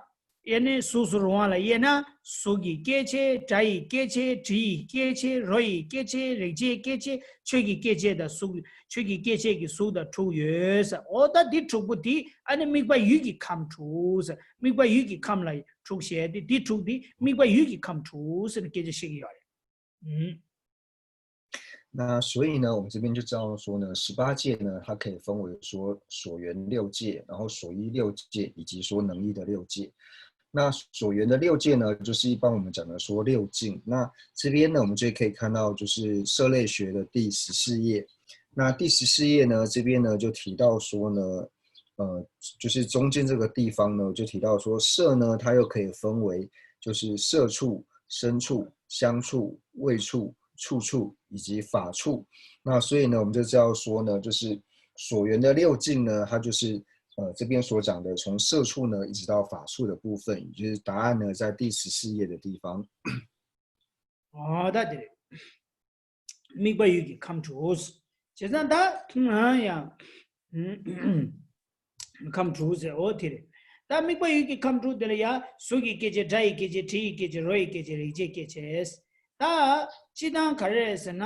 དབྱེ་ནས་གཟུགས་སུ་རུང་བ་ལ་དབྱེ་ན། གཟུགས་ཀྱི་སྐྱེ་མཆེད། སྒྲ་ཡི་སྐྱེ་མཆེད། དྲི་ཡི་སྐྱེ་མཆེད། རོ་ཡི་སྐྱེ་མཆེད། རེག་བྱའི་སྐྱེ་མཆེད། ཆོས་ཀྱི་སྐྱེ་མཆེད་དང་གཟུགས། ཆོས་ཀྱི་སྐྱེ་མཆེད་ཀྱི་གཟུགས་དང་དྲུག་ཡོད་ས། འོ་ད་འདི་དྲུག་པོ་འདི་ཨ་ནི་དམིགས་པ་ཡུལ་གྱི་ཁམས་དྲུག་ས། དམིགས་པ་ཡུལ་གྱི་ཁམས་ལ་དྲུག་བཤད་དེ། འདི་དྲུག་འདི་དམིགས་པ་ཡུལ་གྱི་ཁམས་དྲུག་ཟེར་ནས་སྐད་ཆ་བཤད་ཀྱི་ཡོད་རེད། ཨུམ། 那所以呢，我们这边就知道说呢，十八界呢，它可以分为说所缘六界，然后所依六界，以及说能依的六界。那所缘的六界呢，就是一般我们讲的说六境。那这边呢，我们就可以看到就是色类学的第十四页。那第十四页呢，这边呢就提到说呢，呃，就是中间这个地方呢，就提到说色呢，它又可以分为就是色触、声触、香触、味触、触触以及法触。那所以呢，我们就知道说呢，就是所缘的六境呢，它就是呃这边所讲的从色触呢一直到法触的部分，也就是答案呢在第十四页的地方。哦，对对。དམིགས་པ་ཡུལ་གྱི་ཁམས་དྲུག་བྱས་ཙང་ད་ཡང་ཁམས་དྲུག་ཟེར། འོ་དེ་རེད། ད་དམིགས་པ་ཡུལ་གྱི་ཁམས་དྲུག་དེ་ལ་ཡང་གཟུགས་ཀྱི་སྐྱེ་མཆེད། སྒྲ་ཡི་སྐྱེ་མཆེད། དྲི་ཡི་སྐྱེ་མཆེད། རོ་ཡི་སྐྱེ་མཆེད། རེག་བྱའི་སྐྱེ་མཆེད། ད་སྤྱིར་བཏང་ག་རེ་རེད་ཟེར་ན།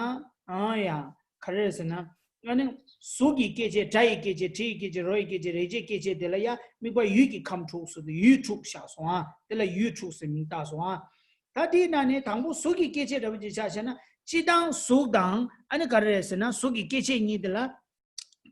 ཨང་ཡང་ག་རེ་རེད་ཟེར་ན། ཨ་ནི་གཟུགས་ཀྱི་སྐྱེ་མཆེད། སྒྲ་ཡི་སྐྱེ་མཆེད། དྲི་ཡི་སྐྱེ་མཆེད། རོ་ཡི་སྐྱེ་མཆེད། རེག་བྱའི་སྐྱེ་མཆེད་དེ་ལ་ཡང་དམིགས་པ་ཡུལ་གྱི་ཁམས་དྲུག་ཟེར་དུས་ཡུལ་དྲུག་བཞག་སོང་ཨ། དེ་ལ་ཡུལ་དྲུག་ཟེར་མིང་བཏགས་སོང་ཨ། ད་དེའི་ནང་ནས་དང་པོ་གཟུགས་ཀྱི་སྐྱེ་མཆེད་འདྲ་པོ་ཅིག་ཆ་བཞག་ན། སྤྱིར་བཏང་གཟུགས་དང་ཨ་ནི་ག་རེ་རེད་ཟེར་ན། གཟུགས་ཀྱི་སྐྱེ་མཆེད་གཉིས་དེ་ལ་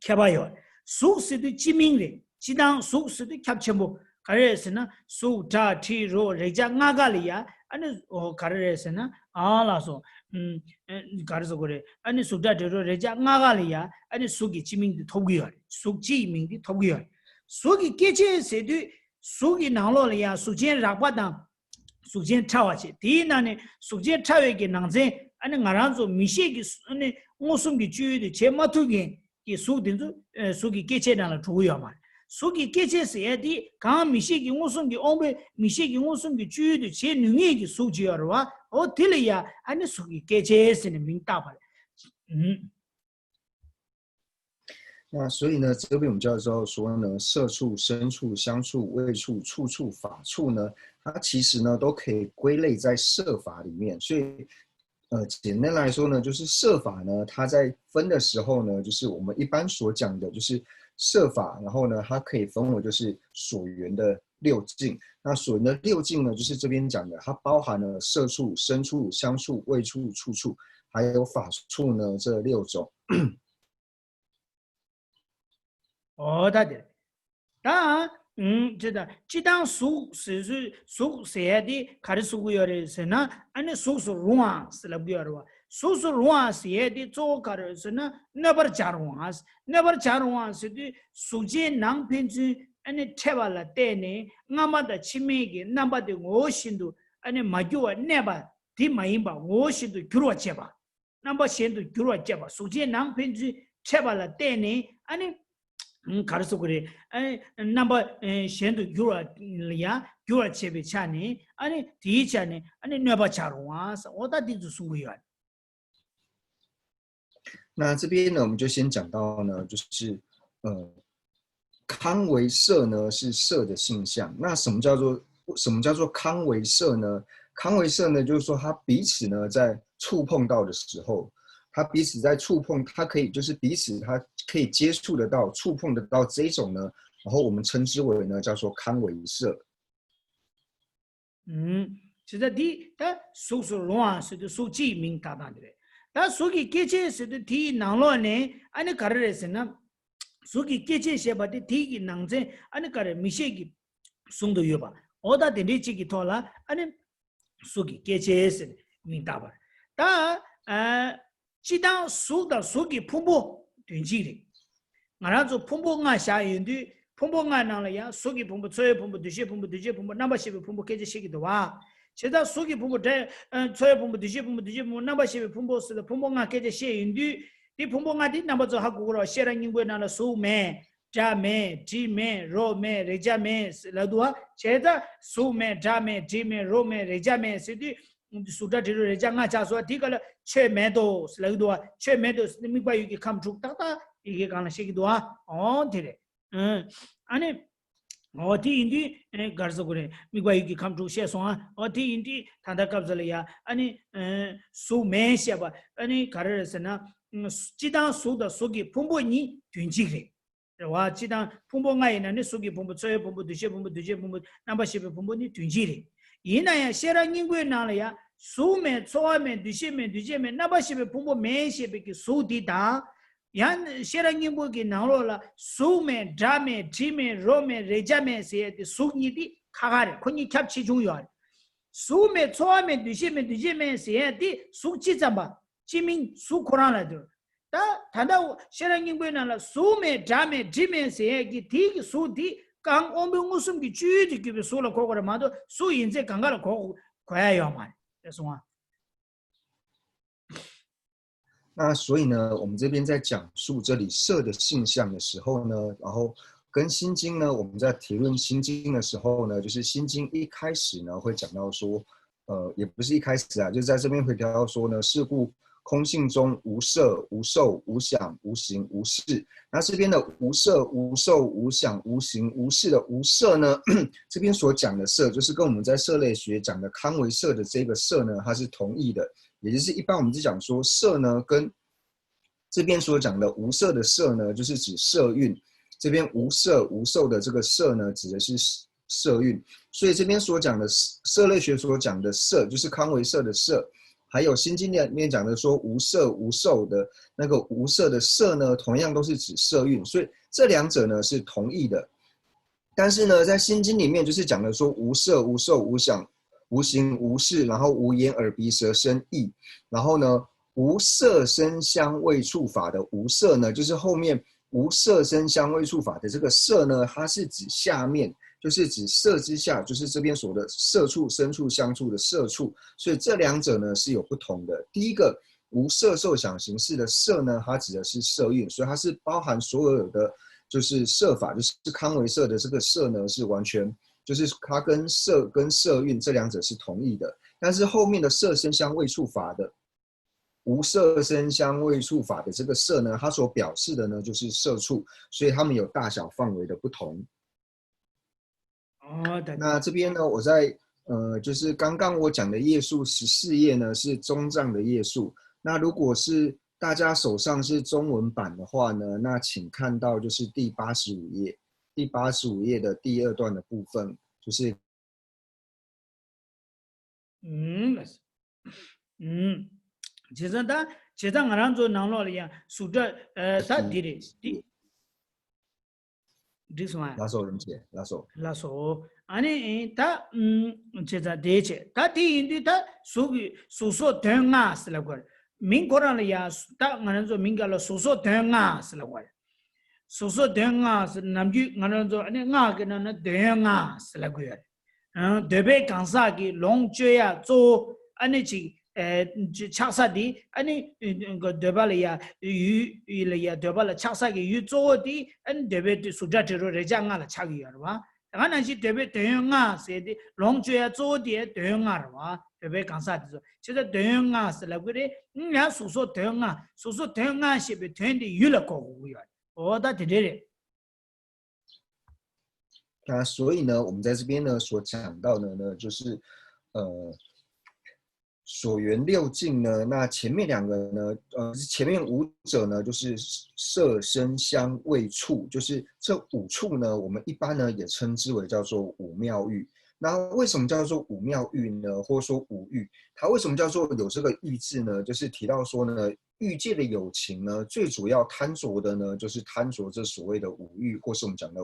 ཁྱད་པར་ཡོད། གཟུགས་ཟེར་དུས་སྤྱི་མིང་རེད། སྤྱིར་བཏང་གཟུགས་ཟེར་དུས་ཁྱབ་ཆེན་པོ་ག་རེ་རེད་ཟེར་ན། གཟུགས་སྒྲ་དྲི་རོ་རེག་བྱ་ལྔ་ཀ་ལ་ཡ་ཨ་ནི་འོ་ག་རེ་རེད་ཟེར་ན། ཨ་ལགས་སོ། ཨུམ། ཨ་ག་རེ་ཟེར་དགོས་རེད། ཨ་ནི་གཟུགས་སྒྲ་དྲི་རོ་རེག་བྱ་ལྔ་ཀ་ལ་ཡ་ཨ་ནི་གཟུགས་ཀྱི་སྤྱི་མིང་དེ་ཐོབ་ཀྱི་ཡོད་རེད། གཟུགས་སྤྱི་ཡི་མིང་དེ་ཐོབ་ཀྱི་ཡོད་རེད། གཟུགས་ཀྱི་སྐྱེ་མཆེད་ཟེར་དུས་གཟུགས་ཀྱི་ནང་ལོགས་ལ་ཡ་གཟུགས་ཅན་རགས་པ་དང་། གཟུགས་ཅན་ཕྲ་བ་བྱས། དེའི་ནང་ནས་གཟུགས་ཅན་ཕྲ་བའི་གི་ནང་ཚན་ཨ་ནི་ང་རང་ཚོ་མིག་ཤེས་ཀྱི་ཨ་ནི་མངོན་སུམ་གྱི་སྤྱོད་ཡུལ་དུ་བྱེད་མ་ཐུབ་མཁན་གྱི་གཟུགས་དེ་ཚོ་གཟུགས་ཀྱི་སྐྱེ་མཆེད་ནང་ལ་འགྲོ་གི་ཡོད་མ་རེད། གཟུགས་ཀྱི་སྐྱེ་མཆེད་ཟེར་ཡ་དེ་གང་མིག་ཤེས་ཀྱི་མངོན་སུམ་གྱི་དབང་པོས་མིག་ཤེས་ཀྱི་མངོན་སུམ་གྱི་སྤྱོད་ཡུལ་དུ་བྱེད་ནུས་ངེས་ཀྱི་གཟུགས་ཅིག་ཡོད་རེད་བ། འོ་དེ་ལ་ཡ་ཨ་ནི་གཟུགས་ཀྱི་སྐྱེ་མཆེད་ཟེར་ནས་མིང་བཏགས་པ་རེད། ཨུམ།那所以呢，这边我们叫做说呢，色触、声触、香触、味触、触触、法触呢，它其实呢都可以归类在色法里面。所以，呃，简单来说呢，就是色法呢，它在分的时候呢，就是我们一般所讲的，就是色法，然后呢，它可以分为就是所缘的六境。那所缘的六境呢，就是这边讲的，它包含了色触、声触、香触、味触、触触，还有法触呢这六种。 འོ་ད་དེ་རེད། ད་ཨང་ཅི་ད་སྤྱི་དང་གཟུགས་ཟེར་གཟུགས་ཟེར་ཡ་དེ་ག་རེ་གསུང་གི་ཡོད་རེད་ཟེར་ན། ཨ་ནི་གཟུགས་སུ་རུང་བ་ཟེར་ལབ་ཀྱི་ཡོད་རེད་བ། གཟུགས་སུ་རུང་བ་ཟེར་ཡ་དེ་གཙོ་བོ་ག་རེ་ཟེར་ན་གནོད་པར་བྱ་རུང་བ། གནོད་པར་བྱ་རུང་བ་ཟེར་དུས་གཟུགས་ཅན་ནང་ཕན་ཚུན་ཨ་ནི་འཕྲད་པ་ལ་བརྟེན་ནས་སྔ་མ་དང་ཕྱི་མའི་གི་རྣམ་པ་དེ་ངོ་བོ་བཞིན་དུ་ཨ་ནི་མ་གྱུར་བར་གནས་པ་དེ་མ་ཡིན་པ་ངོ་བོ་བཞིན་དུ་འགྱུར་བར་བྱེད་པ། རྣམ་པ་གཞན་དུ་འགྱུར་བར་བྱེད་པ། གཟུགས་ཅན་ནང་ཕན་ཚུན་འཕྲད་པ་ལ་བརྟེན་ནས་ཨ་ནི་ག་རེ་ཟེར་དགོས་རེད། ཨ་ནི་རྣམ་པ་གཞན་དུ་འགྱུར་བ་ལ་ཡང་འགྱུར་བར་བྱེད་པའི་ཆ་ནས་ཨ་ནི་དེའི་ཆ་ནས་ཨ་ནི་གནོད་པ་བྱ་རུང་བ་ཟེར། འོ་ད་འདི་ཚོ་གསུང་གི་ཡོད། 那这边呢，我们就先讲到呢，就是呃，康为色呢是色的性相。那什么叫做什么叫做康为色呢？康为色呢，就是说它彼此呢在触碰到的时候，它彼此在触碰，它可以就是彼此它可以接触得到、触碰得到这一种呢，然后我们称之为呢叫做康为色。 ཨུམ། བྱས་ཙང་འདི་ད་གཟུགས་སུ་རུང་བ་ཟེར་དུས་གཟུགས་སྤྱིའི་མིང་བཏགས་སྟངས་དེ་རེད། ད་གཟུགས་ཀྱི་སྐྱེ་མཆེད་ཟེར་དུས་དེའི་ནང་ལོགས་ནས་ཨ་ནི་ག་རེ་རེད་ཟེར་ན། གཟུགས་ཀྱི་སྐྱེ་མཆེད་ཞེས་པ་དེ་དེའི་གི་ནང་ཚན་ཨ་ནི་ག་རེ་མིག་ཤེས་ཀྱིས་གཟུང་དུ་ཡོད་པ། འོ་ད་དེ་འདྲའི་གཅིག་གི་ཐོག་ལ་ཨ་ནི་གཟུགས་ཀྱི་སྐྱེ་མཆེད་ཟེར་མིང་བཏགས་པ་རེད། ད་ཨ། སྤྱི་དང་གཟུགས་དང་གཟུགས་ཀྱི་ཕུང་པོ་དོན་གཅིག་རེད། ང་རང་ཚོ་ཕུང་པོ་ལྔ་བཞག་ཡོང་དུས་ཕུང་པོ་ལྔ་ནང་ལ་ཡང་གཟུགས་ཀྱི་ཕུང་པོ། ཚོར་བའི་ཕུང་པོ། འདུ་ཤེས་ཕུང་པོ། འདུ་བྱེད་ཕུང་པོ། རྣམ་པར་ཤེས་པའི་ཕུང་པོ་སྐད་ཆ་བཤད་ཀྱི་འདུག་བ། བྱས་ཙང་གཟུགས་ཀྱི་ཕུང་པོ་སྒྲ། ཚོར་བའི་ཕུང་པོ། འདུ་ཤེས་ཕུང་པོ། འདུ་བྱེད་ཕུང་པོ། རྣམ་པར་ཤེས་པའི་ཕུང་པོ་ཟེར་ལ་ཕུང་པོ་ལྔ་སྐད་ཆ་བཤད་ཡོང་དུས། དེ་ཕུང་པོ་ལྔ་དེ་རྣམ་པ་ཚོ་ཧ་གོ་གི་རེད་བ། ཤེས་རབ་སྙིང་པོའི་ནང་ལ་གཟུགས་མེད། སྒྲ་མེད། དྲི་མེད། རོ་མེད། རེག་བྱ་མེད་ཟེར་ལབ་འདུག་བ། བྱས་ཙང་གཟུགས་མེད། སྒྲ་མེད། དྲི་མེད། རོ་མེད། རེག་བྱ་མེད་ཟེར་དུས། གཟུགས་སྒྲ་དྲི་རོ་རེག་བྱ་ལྔ་ཆགས་སོང་། དེའི་སྐབས་ལ་ཆོས་མེད་དོ་ཟེར་ལབ་ཀྱི་འདུག་བ། ཆོས་མེད་དོ་ཟེར་ནས་དམིགས་པ་ཡུལ་གྱི་ཁམས་དྲུག་ཏག་ཏག་ཡི་གེ་སྒང་ལ་བཤད་ཀྱི་འདུག་བ། འོ་དེ་རེད། ཨ་ནི། འོ་དེ་ཡིན་དུས་ག་རེ་ཟེར་དགོས་རེད། དམིགས་པ་ཡུལ་གྱི་ཁམས་དྲུག་བཤད་སོང་ཨ། འོ་དེ་ཡིན་དུས་ད་ལྟ་སྐབས་སུ་ལ་ཡ་ཨ་ནི། གཟུགས་མེད་བཤད་པ་ཨ་ནི་ག་རེ་རེད་ཟེར་ན། སྤྱི་དང་གཟུགས་དང་གཟུགས་ཀྱི་ཕུང་པོ་གཉིས་དོན་གཅིག་རེད། རེད་བ། སྤྱི་དང་ཕུང་པོ་ལྔ་ཡི་ནང་ནས་གཟུགས་ཀྱི་ཕུང་པོ། ཚོར་བའི་ཕུང་པོ། འདུ་ཤེས་ཕུང་པོ། འདུ་བྱེད་ཕུང་པོ། རྣམ་པར་ཤེས་པའི་ཕུང་པོ་ནི་དོན་གཅིག་རེད། ཡིན་ན་ཡང་ཤེས་རབ་སྙིང་པོའི་ནང་ལ་ཡང་གཟུགས་མེད། ཚོར་བ་མེད། འདུ་ཤེས་མེད། འདུ་བྱེད་མེད། རྣམ་པར་ཤེས་པའི་ཕུང་པོ་མེད་ཞེས་པའི་གི་གཟུགས་འདི་དང་། ཡང་ཤེས་རབ་སྙིང་པོ་གི་ནང་ལོགས་ལ་གཟུགས་མེད། སྒྲ་མེད། དྲི་མེད། རོ་མེད། རེག་བྱ་མེད་ཟེར་ཡས་དེ་གཟུགས་གཉིས་དེ་ཁ་ཁ་རེད། ཁོ་གཉིས་ཁྱབ་ཆེ་ཆུང་ཡོད་རེད། གཟུགས་མེད། ཚོར་བ་མེད། འདུ་ཤེས་མེད། འདུ་བྱེད་མེད་ཟེར་ཡས་དེ་གཟུགས་སྤྱི་ཙམ་པ། སྤྱི་མིང་གཟུགས་ཁོ་རང་ལ་འདོད། ད་ད་ལྟ་ཤེས་རབ་སྙིང་པོའི་ནང་ལ་གཟུགས་མེད། སྒྲ་མེད། དྲི་མེད་ཟེར་ཡས་ཀྱི་དེའི་གི་གཟུགས་དེ་གང་དབང་པོའི་མངོན་སུམ་གྱི་སྤྱོད་ཡུལ་དུ་གྱུར་པའི་གཟུགས་ལ་གོ་དགོས་རེད་མ་གཏོགས་གཟུགས་ཡིན་ཚད་གང་ག་ལ་གོ་གོ་ཡ་ཡོད་མ་རེད། རེད་སོང་ཨ། 那所以呢，我们这边在讲述这里色的性相的时候呢，然后跟心经呢，我们在提论心经的时候呢，就是心经一开始呢会讲到说，呃，也不是一开始啊，就在这边会提到说呢，是故空性中无色、无受、无想、无行、无识。那这边的无色、无受、无想、无行、无识的无色呢，这边所讲的色，就是跟我们在色类学讲的康为色的这个色呢，它是同义的。也就是一般我们是讲说色呢，跟这边所讲的无色的色呢，就是指色蕴。这边无色无受的这个色呢，指的是色蕴。所以这边所讲的色类学所讲的色，就是康为色的色，还有心经里面讲的说无色无受的那个无色的色呢，同样都是指色蕴。所以这两者呢是同义的。但是呢，在心经里面就是讲的说无色无受无想无行无识，然后无眼耳鼻舌身意，然后呢，无色声香味触法的无色呢，就是后面无色声香味触法的这个色呢，它是指下面，就是指色之下，就是这边所的色触、声触、香触的色触。所以这两者呢是有不同的。第一个无色受想行识的色呢，它指的是色蕴，所以它是包含所有的就是色法，就是康维色的这个色呢，是完全就是它跟色跟色蕴这两者是同义的，但是后面的色声香味触法的无色声香味触法的这个色呢，它所表示的呢就是色触，所以它们有大小范围的不同。哦，对，那这边呢，我在呃，就是刚刚我讲的页数十四页呢是中藏的页数。那如果是大家手上是中文版的话呢，那请看到就是第八十五页，第八十五页的第二段的部分，就是嗯，嗯，བྱས་ཙང་ད་བྱས་ཙང་ང་རང་ཚོ་ནང་ལོགས་ལ་ཡང་གཟུགས་སྒྲ་ད་འདི་རེད་འདི། འགྲིག་སོང་ཨ། ལགས་སོ་རིན་ཆེན་ལགས་སོ། ལགས་སོ། ཨ་ནི་ད་བྱས་ཙང་དེ་བྱས་ད་དེ་ཡིན་དུས་ད་གཟུགས་ཀྱི་གཟུགས་སོགས་དོན་ལྔ་ཟེར་ལབ་དགོས་རེད། མིང་ཁོ་རང་ལ་ཡང་ད་ང་རང་ཚོ་མིང་ག་ལ་གཟུགས་སོགས་དོན་ལྔ་ཟེར་ལབ་དགོས་རེད། གཟུགས་སོགས་དོན་ལྔ་ཟེར་ནམ་རྒྱུན་ང་རང་ཚོ་ཨ་ནི་སྔགས་ཀྱི་ནང་ན་འདོད་ཡོན་ལྔ་ཟེར་ལབ་དགོས་ཡོད་རེད། འདོད་པའི་གང་ཟག་གི་ལོངས་སྤྱོད་ཡ་གཙོ་བོ་ཨ་ནི་ཅིག་ཆགས་ས་དེ་ཨ་ནི་འདོད་པ་ལ་ཡ་ཡུལ་ལ་ཡ་འདོད་པ་ལ་ཆགས་ས་གི་ཡུལ་གཙོ་བོ་དེ་ཨ་ནི་འདོད་པའི་དུས་གཟུགས་སྒྲ་དྲི་རོ་རེག་བྱ་ལྔ་ལ་ཆགས་ཀྱི་ཡོད་རེད་བ། དེ་ག་ནང་བཞིན་འདོད་པའི་དོན་ཡོད་ལྔ་ཟེར་ཏེ་ལོངས་སྤྱོད་ཡ་གཙོ་བོ་དེ་དོན་ཡོད་ལྔ་རེད་བ། འདོད་པའི་གང་ཟག་དེ་ཚོ་བྱས་ཙང་དོན་ཡོད་ལྔ་ཟེར་ལབ་ཀྱི་རེད། ཡང་གཟུགས་སོགས་དོན་ལྔ་གཟུགས་སོགས་དོན་ལྔ་ཞེས་པའི་དོན་དེ་ཡུལ་ལ་གོ་དགོས་ཀྱི་ཡོད་རེད། འོ་ད་དེ་འདྲ་རེད།那所以呢，我们在这边呢所讲到的呢，就是呃，所缘六境呢，那前面两个呢，呃，前面五者呢，就是色声香味触，就是这五处呢，我们一般呢也称之为叫做五妙域。那为什么叫做五妙域呢？或者说五欲？它为什么叫做有这个欲字呢？就是提到说呢，欲界的有情呢，最主要贪着的呢，就是贪着这所谓的五欲，或是我们讲的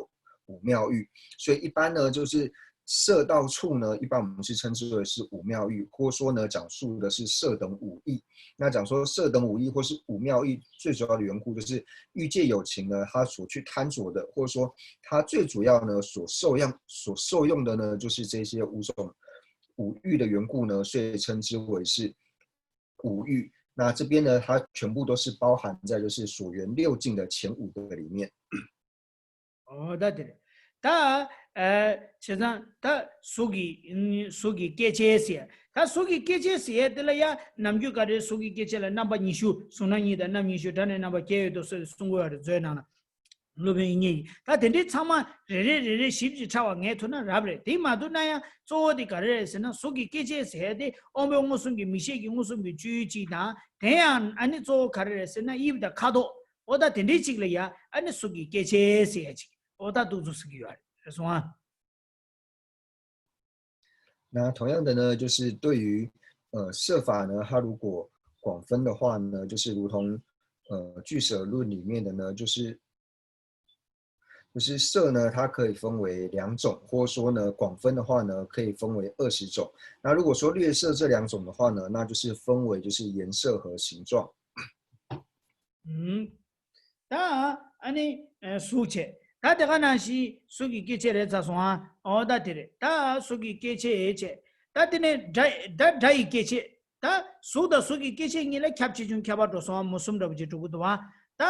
五妙欲。所以一般呢，就是色到触呢，一般我们是称之为是五妙欲，或说呢，讲述的是色等五欲。那讲说色等五欲或是五妙欲，最主要的缘故就是欲界有情呢，他所去贪着的，或者说他最主要呢所受用所受用的呢，就是这些五种五欲的缘故呢，所以称之为是五欲。那这边呢，它全部都是包含在就是所缘六境的前五个里面。ཨོ་ད་དེ་རེད། ད་ཨ་བྱས་ཙང་ད་གཟུགས་ཀྱི་གཟུགས་ཀྱི་སྐྱེ་མཆེད་ཟེར། ད་གཟུགས་ཀྱི་སྐྱེ་མཆེད་ཟེར་དེ་ལ་ཡ་ནམ་རྒྱུན་ག་རེ་གཟུགས་ཀྱི་སྐྱེ་མཆེད་ལ་རྣམ་པ་ཉི་ཤུ། གཟུགས་སྣང་གཉིས་དང་རྣམ་ཉི་ཤུ། སྒྲ་ནི་རྣམ་པར་སྐྱེ་ཡོད་དོ་ཟེར་གསུང་གི་ཡོད་རེད་མཛོད་ནང་ལ། སློབ་དཔོན་དབྱིག་གཉེན་གྱིས་ད་དེ་འདྲའི་ཚང་མ་རེ་རེ་རེ་རེ་ཞིབ་ཅིག་ཕྲ་བ་ངས་ཐུག་ན་རབ་རེད། དེ་མ་ཐུག་ན་ཡང་གཙོ་བོ་དེ་ག་རེ་རེད་ཟེར་ན་གཟུགས་ཀྱི་སྐྱེ་མཆེད་ཟེར་དེ་དབང་པོའི་མངོན་སུམ་གྱི་མིག་ཤེས་ཀྱི་མངོན་སུམ་གྱི་སྤྱོད་ཡུལ་གཅིག་དང་། དེ་ཡང་ཨ་ནི་གཙོ་བོ་ག་རེ་རེད་ཟེར་ན་དབྱིབས་དང་ཁ་དོག་ཨོ་ད་དེ་འདྲའི་གཅིག་ལ་ཡ་ཨ་ནི་གཟུགས་ཀྱི་སྐྱེ་མཆེད་ཟེར་ཡ་གཅིག་ཨོ་ད་འདུག་འདུག་ཟེར་གྱི་ཡོད་རེད། རེད་སོང་ཨ།那同样的呢，就是对于呃色法呢，它如果广分的话呢，就是如同呃俱舍论里面的呢，就是就是色呢，它可以分为两种，或说呢广分的话呢，可以分为二十种。那如果说略色这两种的话呢，那就是分为就是颜色和形状。嗯，ད་ཨ་ནི་གཟུགས་བྱས། ད་དེ་ག་ནང་བཞིན་གཟུགས་ཀྱི་སྐྱེ་མཆེད་རེད་ཚར་སོང་ཨ། ཨོ་ད་དེ་རེད། ད་གཟུགས་ཀྱི་སྐྱེ་མཆེད་བྱས། ད་དེ་ནས་སྒྲ་ད་སྒྲ་ཡི་སྐྱེ་མཆེད། ད་གཟུགས་དང་གཟུགས་ཀྱི་སྐྱེ་མཆེད་གཉིས་ལ་ཁྱབ་ཆེ་ཆུང་ཁྱད་པར་འགྲོ་སོང་ཨ། མུ་གསུམ་འདྲ་པོ་ཅིག་འགྲོ་གི་འདུག་ཨ། ད་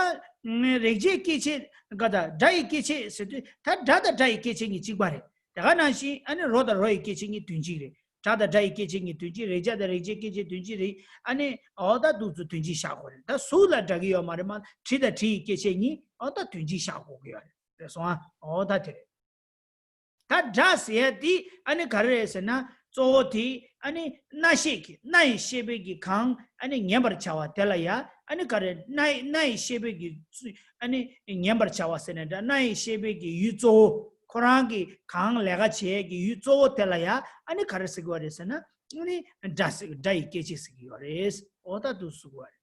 རེག་བྱའི་སྐྱེ་མཆེད་ག་ད་སྒྲ་ཡི་སྐྱེ་མཆེད་ཟེར་དུས་ད་སྒྲ་དང་སྒྲ་ཡི་སྐྱེ་མཆེད་གཉིས་གཅིག་པ་རེད། དེ་ག་ནང་བཞིན་ཨ་ནི་རོ་དང་རོ་ཡི་སྐྱེ་མཆེད་གཉིས་དོན་གཅིག་རེད། སྒྲ་དང་སྒྲ་ཡི་སྐྱེ་མཆེད་གཉིས་དོན་གཅིག་རེད། རེག་བྱ་དང་རེག་བྱའི་སྐྱེ་མཆེད་དོན་གཅིག་རེད། ཨ་ནི་ཨོ་ད་འདུག་ཚུལ་དོན་གཅིག་བཞག་དགོས་རེད། ད་གཟུགས་ལ་འདྲ་གི་ཡོད་མ་རེད་མ། དྲི་དང་དྲི་ཡི་སྐྱེ་མཆེད་གཉིས་ཨོ་ད་དོན་གཅིག་བཞག་དགོས་ཀྱི་ཡོད་རེད། རེད་སོང་ཨ། ཨོ་ད་དེ་རེད། ད་སྒྲ་ཟེར་ཡ་དེ་ཨ་ནི་ག་རེ་རེད་ཟེར་ན་གཙོ་བོ་དེ་ཨ་ནི་རྣ་ཤེས་ཀྱི་རྣ་ཡི་ཤེས་པའི་གི་གང་ཨ་ནི་ཉན་པར་བྱ་བ་དེ་ལ་ཡ་ཨ་ནི་ག་རེ་རྣ་ཡི་རྣ་ཡི་ཤེས་པའི་གི་ཨ་ནི་ཉན་པར་བྱ་བ་ཟེར་ནས་འདྲ། རྣ་ཡི་ཤེས་པའི་གི་ཡུལ་གཙོ་བོ། ཁོ་རང་གི་གང་ལས་ཀ་བྱེད་ཀྱི་ཡུལ་གཙོ་བོ་དེ་ལ་ཡ་ཨ་ནི་ག་རེ་ཟེར་གྱི་ཡོད་རེད་ཟེར་ན། ཨ་ནི་སྒྲ་ཟེར་སྒྲ་ཡི་སྐྱེ་མཆེད་ཟེར་གྱི་ཡོད་རེད། ཨོ་ད་འདུག་ཟེར་གྱི་ཡོད་རེད།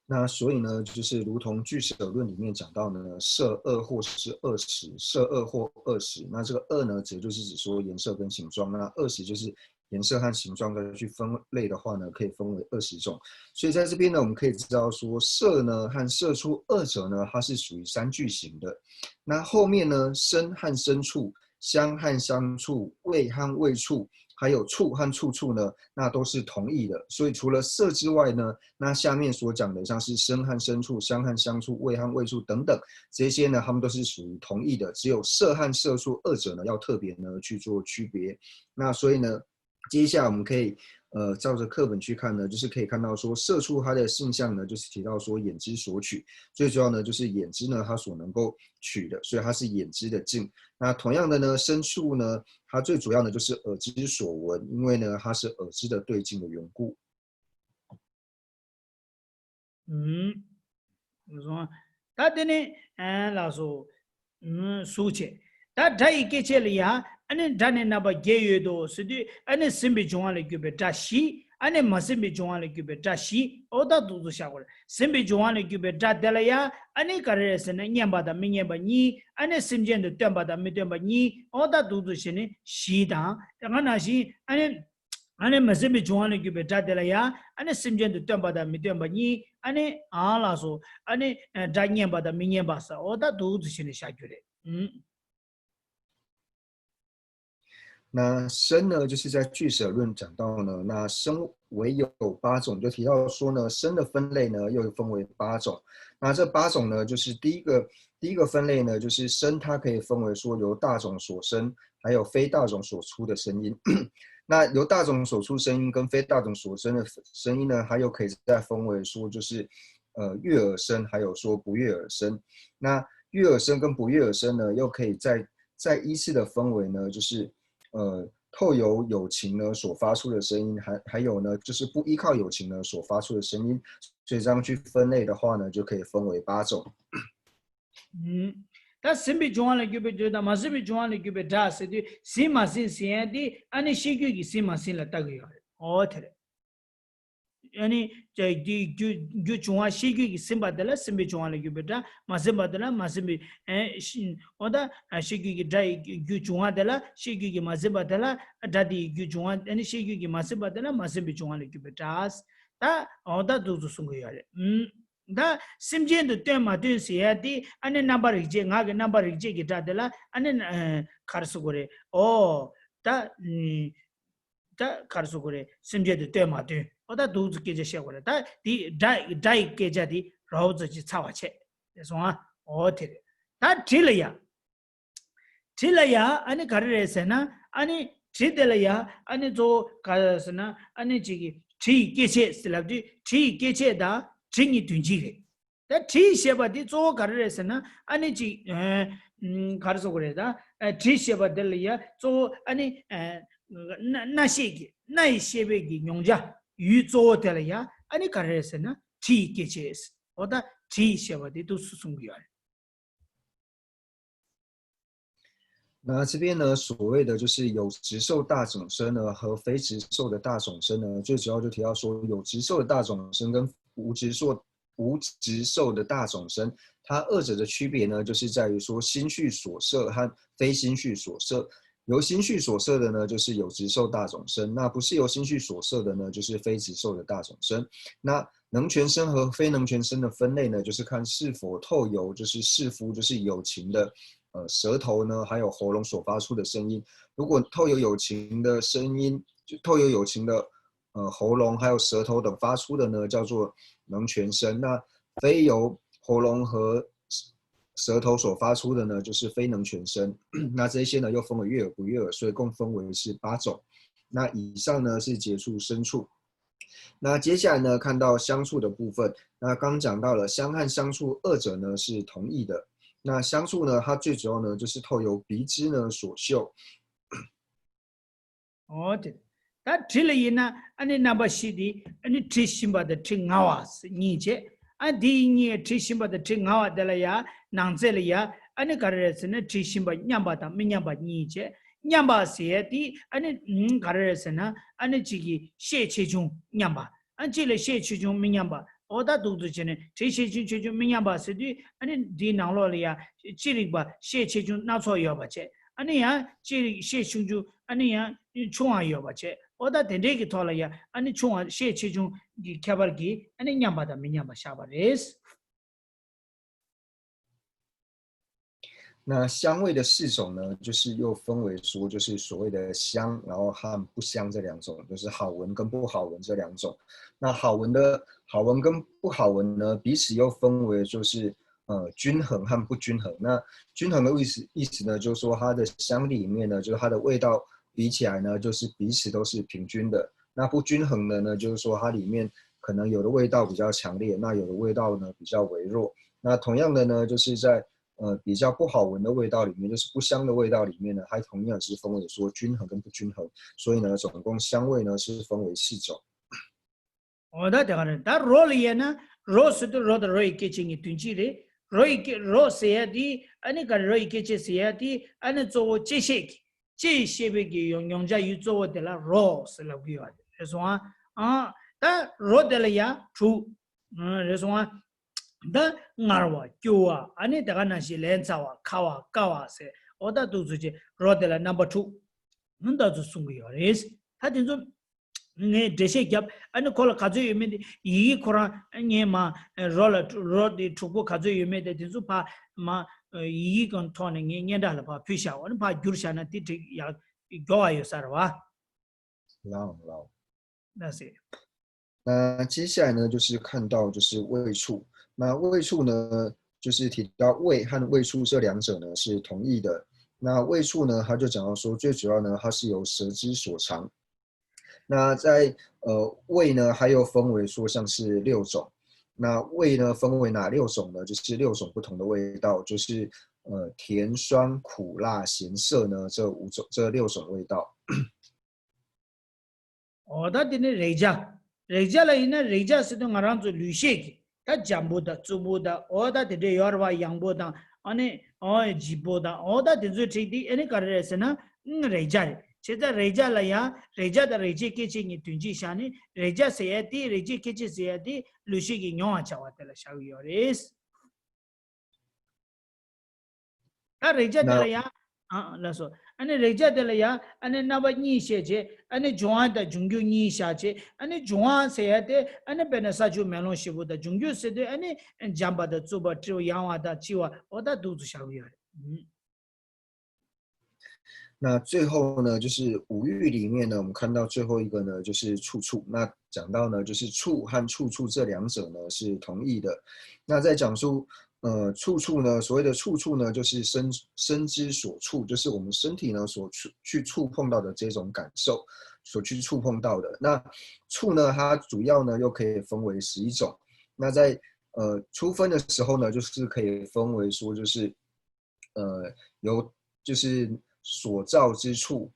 那所以呢，就是如同俱舍论里面讲到呢，色二或是二十，色二或二十。那这个二呢，指就是指说颜色跟形状。那二十就是颜色和形状再去分类的话呢，可以分为二十种。所以在这边呢，我们可以知道说，色呢和色触二者呢，它是属于三句型的。那后面呢，声和声触、香和香触、味和味触，还有处和处处呢，那都是同义的。所以除了色之外呢，那下面所讲的像是牲和牲畜、香和香畜、味和味畜等等，这些呢，它们都是属于同义的。只有色和色畜二者呢，要特别呢去做区别。那所以呢，接下来我们可以呃照着课本去看呢，就是可以看到说色畜它的性象呢，就是提到说眼之所取，最主要呢就是眼之呢它所能够取的，所以它是眼之的境。那同样的呢，牲畜呢，它最主要呢就是耳之所闻，因为呢它是耳之的对境的缘故。 ཨུམ། ད་དེ་ནི་ཨ་ལགས་སོ། ཨུམ། གཟུགས་བྱས། ད་སྒྲ་ཡི་སྐྱེ་མཆེད་ལ་ཡང་ཨ་ནི་སྒྲ་ནི་རྣམ་པ་བརྒྱད་ཡོད་དོ་ཟེར་དུས་ཨ་ནི་ཟིན་པའི་འབྱུང་བ་ལས་གྱུར་པའི་སྒྲ་བཞི། ཨ་ནི་མ་ཟིན་པའི་འབྱུང་བ་ལས་གྱུར་པའི་སྒྲ་བཞི། འོ་ད་འདུག་ཏུ་བཞག་པ་རེད། ཟིན་པའི་འབྱུང་བ་ལས་གྱུར་པའི་སྒྲ་དེ་ལ་ཡང་ཨ་ནི་ག་རེ་རེད་ཟེར་ན་སྙན་པ་དང་མི་སྙན་པ་གཉིས། ཨ་ནི་སེམས་ཅན་དུ་སྟོན་པ་དང་མི་སྟོན་པ་གཉིས། འོ་ད་འདུག་ཏུ་བྱས་ནས་བཞི་དང་། དེ་ག་ནང་བཞིན་ཨ་ནི། ཨ་ནི་མ་ཟིན་པའི་འབྱུང་བ་ལས་གྱུར་པའི་སྒྲ་དེ་ལ་ཡང་ཨ་ནི་སེམས་ཅན་དུ་སྟོན་པ་དང་མི་སྟོན་པ་གཉིས། ཨ་ནི་ཨ་ལགས་སོ། ཨ་ནི་སྒྲ་སྙན་པ་དང་མི་སྙན་པ་ཟེར། འོ་ད་འདུག་ཏུ་བྱས་ནས་བཞག་རྒྱུ་རེད། ཨུམ། 那牲呢，就是在俱舍论讲到呢，那牲为有八种，就提到说呢，牲的分类呢又分为八种。那这八种呢，就是第一个第一个分类呢，就是牲，它可以分为说由大种所生，还有非大种所出的声音。那由大种所出声音跟非大种所生的声音呢，它又可以再分为说就是呃悦耳声，还有说不悦耳声。那悦耳声跟不悦耳声呢，又可以再再依次的分为呢，就是呃透由有情呢所发出的声音，还还有呢就是不依靠有情呢所发出的声音，所以这样去分类的话呢，就可以分为八种。 ད་ཟིན་པའི་འབྱུང་བ་ལས་གྱུར་པའི་སྒྲ་དང་མ་ཟིན་པའི་འབྱུང་བ་ལས་གྱུར་པའི་སྒྲ་ཟེར་དུས་ཟིན་མ་ཟིན་ཟེར་ཡ་དེ་ཨ་ནི་ཤེས་རྒྱུད་ཀྱི་ཟིན་མ་ཟིན་ལ་ལྟ་གི་ཡོད་རེད། འོ་དེ་རེད། ཨ་ནི་རྒྱུ་རྒྱུ་བྱུང་བ་ཤེས་རྒྱུད་ཀྱི་ཟིན་པ་དེ་ལ་ཟིན་པའི་འབྱུང་བ་ལས་གྱུར་པའི་སྒྲ། མ་ཟིན་པ་དེ་ལ་མ་ཟིན་པའི་ཨེ་ཤེས་འོ་ད་ཤེས་རྒྱུད་ཀྱི་སྒྲ་ཡི་རྒྱུ་བྱུང་བ་དེ་ལ་ཤེས་རྒྱུད་ཀྱི་མ་ཟིན་པ་དེ་ལ་སྒྲ་དེ་ཡི་རྒྱུ་བྱུང་བ། ཨ་ནི་ཤེས་རྒྱུད་ཀྱི་མ་ཟིན་པ་དེ་ལ་མ་ཟིན་པའི་འབྱུང་བ་ལས་གྱུར་པའི་སྒྲ། ད་འོ་ད་འདུག་ཏུ་གསུང་གི་ཡོད་རེད། ཨུམ། ད་སེམས་ཅན་དུ་སྟོན་མ་སྟོན་ཟེར་ཡ་དེ་ཨ་ནི་རྣམ་པ་རིག་བྱེད། ངག་གི་རྣམ་པ་རིག་བྱེད་ཀྱི་སྒྲ་དེ་ལ་ཨ་ནི་ག་རེ་ཟེར་དགོས་རེད། འོ་ད་ད་ག་རེ་ཟེར་དགོས་རེད། སེམས་ཅན་དུ་སྟོན་མ་སྟོན། འོ་ད་འདུག་ཏུ་སྐད་ཆ་བཤད་དགོས་རེད། ད་དེ་སྒྲ་སྒྲ་ཡི་སྐད་ཆ་དེ་རོབ་ཙམ་ཅིག་ཚ་བ་བྱས་དེ་སོང་ཨ། འོ་དེ་རེད། ད་དྲི་ལ་ཡ། དྲི་ལ་ཡ་ཨ་ནི་ག་རེ་རེད་ཟེར་ན། ཨ་ནི་དྲི་དེ་ལ་ཡ་ཨ་ནི་གཙོ་བོ་ག་རེ་ཟེར་ན། ཨ་ནི་གཅིག་གི་དྲི་ཡི་སྐྱེ་མཆེད་ཟེར་ལབ་དུས་དྲི་ཡི་སྐྱེ་མཆེད་དང་དྲི་གཉིས་དོན་གཅིག་རེད། ད་དྲི་ཞེས་པ་དེ་གཙོ་བོ་ག་རེ་རེད་ཟེར་ན། ཨ་ནི་གཅིག་ཨ་ག་རེ་ཟེར་དགོས་རེད། ད་དྲི་ཞེས་པ་དེ་ལ་ཡ་གཙོ་བོ་ཨ་ནི་སྣ་སྣ་ཤེས་ཀྱི་སྣ་ཡི་ཤེས་པའི་གི་མྱོང་བྱ་ཡུལ་གཙོ་བོ་དེ་ལ་ཡ་ཨ་ནི་ག་རེ་རེད་ཟེར་ན་དྲི་ཡི་སྐྱེ་མཆེད། འོ་ད་དྲི་ཞེས་པ་དེ་འདུག་སུ་གསུང་གི་ཡོད་རེད། 那这边呢，所谓的就是有执受大种生呢和非执受的大种生呢，最主要就提到说有执受的大种生跟无执受无执受的大种生，它二者的区别呢，就是在于说心绪所摄和非心绪所摄。由心绪所摄的呢，就是有执受大种生；那不是由心绪所摄的呢，就是非执受的大种生。那能全生和非能全生的分类呢，就是看是否透由就是视夫，就是有情的呃舌头呢，还有喉咙所发出的声音。如果透由有情的声音，就透由有情的呃喉咙还有舌头等发出的呢，叫做能全生。那非由喉咙和舌头所发出的呢，就是非能全生。那这些呢，又分为悦耳不悦耳，所以共分为是八种。那以上呢是结束牲畜。那接下来呢，看到香触的部分。那刚讲到了香和香触二者呢是同义的。那香触呢，它最主要呢就是透由鼻支呢所嗅。 འོ་དེ། ད་དྲི་ལ་ཡིན་ན་ཨ་ནི་རྣམ་པ་བཞི་དེ་ཨ་ནི་དྲི་ཞིམ་པ་དང་དྲི་ངར་བ་གཉིས་བྱས། ཨ་དེ་གཉིས་དྲི་ཞིམ་པ་དང་དྲི་ངར་བ་དེ་ལ་ཡ་ནང་གསེས་ལ་ཡ་ཨ་ནི་ག་རེ་རེད་ཟེར་ན་དྲི་ཞིམ་པ་མཉམ་པ་དང་མི་མཉམ་པ་གཉིས་བྱས། མཉམ་པ་ཟེར་ཡ་དེ་ཨ་ནི་ག་རེ་རེད་ཟེར་ན་ཨ་ནི་གཅིག་གི་ཤས་ཆེ་ཆུང་མཉམ་པ། ཨ་གཅིག་ལ་ཤས་ཆེ་ཆུང་མི་མཉམ་པ། འོ་ད་འདུག་ཏུ་བྱས་ནས་དྲི་ཤས་ཆུང་ཆེ་ཆུང་མི་མཉམ་པ་ཟེར་དུས་ཨ་ནི་འདིའི་ནང་ལོགས་ལ་ཡ་ཅི་རིགས་པ་ཤས་ཆེ་ཆུང་སྣ་ཚོགས་ཡོད་པ་བྱས། ཨ་ནི་ཡང་ཅི་རིགས་ཤས་ཆུང་ཆུང་ཨ་ནི་ཡང་ཆུང་བ་ཡོད་པ་བྱས། འོ་ད་དེ་འདྲའི་གི་ཐོག་ལ་ཡ་ཨ་ནི་ཆུང་བ་ཤས་ཆེ་ཆུང་གི་ཁྱད་པར་གྱིས་ཨ་ནི་མཉམ་པ་དང་མི་མཉམ་པ་བཞག་པ་རེད། 那香味的四种呢，就是又分为说，就是所谓的香，然后和不香这两种，就是好闻跟不好闻这两种。那好闻的，好闻跟不好闻呢，彼此又分为就是呃均衡和不均衡。那均衡的意思意思呢，就是说它的香里面呢，就是它的味道比起来呢，就是彼此都是平均的。那不均衡的呢，就是说它里面可能有的味道比较强烈，那有的味道呢比较微弱。那同样的呢，就是在呃比较不好闻的味道里面，就是不香的味道里面呢，它同样是分为说均衡跟不均衡。所以呢，总共香味呢是分为四种。 འོ་ད་དེ་ག་རེད། ད་རོ་ལ་ཡིན་ན་རོ་ཟེར་དུས་རོ་དང་རོ་ཡི་སྐད་ཅིག་གཉིས་དོན་གཅིག་རེད། རོ་ཡི་སྐད་རོ་ཟེར་ཡ་དེ་ཨ་ནི་ག་རེ་རོ་ཡི་སྐད་ཅིག་ཟེར་ཡ་དེ་ཨ་ནི་གཙོ་བོ་ལྕེ་ཤེས་ཀྱི་ལྕེ་ཡི་ཤེས་པའི་གི་ཡོང་མྱོང་བྱ་ཡུལ་གཙོ་བོ་དེ་ལ་རོ་ཟེར་ལབ་ཀྱི་ཡོད་རེད། རེད་སོང་ཨ། ཨ་ད་རོ་དེ་ལ་ཡ་དྲུག་རེད་སོང་ཨ། ད་མངར་བ་སྐྱུར་བ་ཨ་ནི་དེ་ག་ནང་བཞིན་ལན་ཚྭ་བ་ཁ་བ་དཀར་བ་ཟེར་འོ་ད་འདུག་ཚུལ་གྱི་རོ་དེ་ལ་རྣམ་པ་དྲུག་ནི་ད་ཚོ་གསུང་གི་ཡོད་རེད། ད་དེ་ཚོ་ངས་འགྲེལ་བཤད་བརྒྱབ། ཨ་ནི་ཁོ་ལ་ག་ཚོད་ཡོད་མེད་དེ་ཡི་གེ་ཁོ་རང་ངས་མ་རོ་ལ་རོ་དེ་དྲུག་པོ་ག་ཚོད་ཡོད་མེད་དེ་དེ་ཚོ་ཕ་མ་ཡི་གེ་གང་ཐོག་ནས་ངས་སྙན་གྲགས་ལ་ཕ་ཕུལ་བཞག་འོ་ནི་ཕ་བསྒྱུར་བཞག་ན་དེ་འགྲིག་ཡག་མགྱོགས་པ་ཡོད་ས་རེད་བ། ལའོ་ལའོ། 那是那接下来呢，就是看到就是味触。那味触呢，就是提到味和味触这两者呢是同义的。那味触呢，它就讲到说，最主要呢，它是由舌之所尝。那在呃味呢，它又分为说像是六种。那味呢分为哪六种呢？就是六种不同的味道，就是呃甜、酸、苦、辣、咸、涩呢这五种这六种味道。 འོ་ད་དེ་ནི་རེག་བྱ། རེག་བྱ་ལ་ཡིན་ན་རེག་བྱ་ཟེར་དུས་ང་རང་ཚོ་ལུས་ཤེས་ཀྱི་ད་འཇམ་པོ་དང་རྩུབ་པོ་དང་འོ་ད་དེ་འདྲས་ཡོད་རེད་བ། ཡང་པོ་དང་ཨ་ནི་འོ་ལྗིད་པོ་དང་འོ་ད་དེ་ཚོའི་ཁྲིག་དེ་ཨ་ནི་ག་རེ་རེད་ཟེར་ན་ཨང་རེག་བྱ་རེད། བྱས་ཙང་རེག་བྱ་ལ་ཡང་རེག་བྱ་དང་རེག་བྱའི་སྐད་ཅིག་གཉིས་དོན་གཅིག་བཞག་ནས་རེག་བྱ་ཟེར་ཡ་དེ་རེག་བྱའི་སྐད་ཅིག་ཟེར་ཡ་དེ་ལུས་ཤེས་ཀྱི་མྱོང་བ་བྱ་བ་དེ་ལ་བཞག་གི་ཡོད་རེད། ད་རེག་བྱ་དེ་ལ་ཡང་ཨ་ལགས་སོ། ཨ་ནི་རེག་བྱ་དེ་ལ་ཡང་ཨ་ནི་རྣམ་པ་གཉིས་བཤད་བྱས་ཨ་ནི་འབྱུང་བ་དང་འབྱུང་འགྱུར་གཉིས་བཞག་བྱས་ཨ་ནི་འབྱུང་བ་ཟེར་ཡ་དེ་ཨ་ནི་དཔེར་ན་ས་ཆུ་མེ་རླུང་བཞི་པོ་དང་འབྱུང་འགྱུར་ཟེར་དུས་ཨ་ནི་འཇམ་པ་དང་རྩུབ་པ་དྲི་བ་ཡང་བ་དང་ལྕི་བ་འོ་ད་འདུག་ཚུལ་བཞག་གི་ཡོད་རེད། 那最后呢，就是五欲里面呢，我们看到最后一个呢，就是触触。那讲到呢，就是触和触触这两者呢是同义的。那在讲述呃触触呢，所谓的触触呢，就是身身之所触，就是我们身体呢所触去触碰到的这种感受，所去触碰到的。那触呢，它主要呢又可以分为十一种。那在呃初分的时候呢，就是可以分为说就是呃有就是所造之处，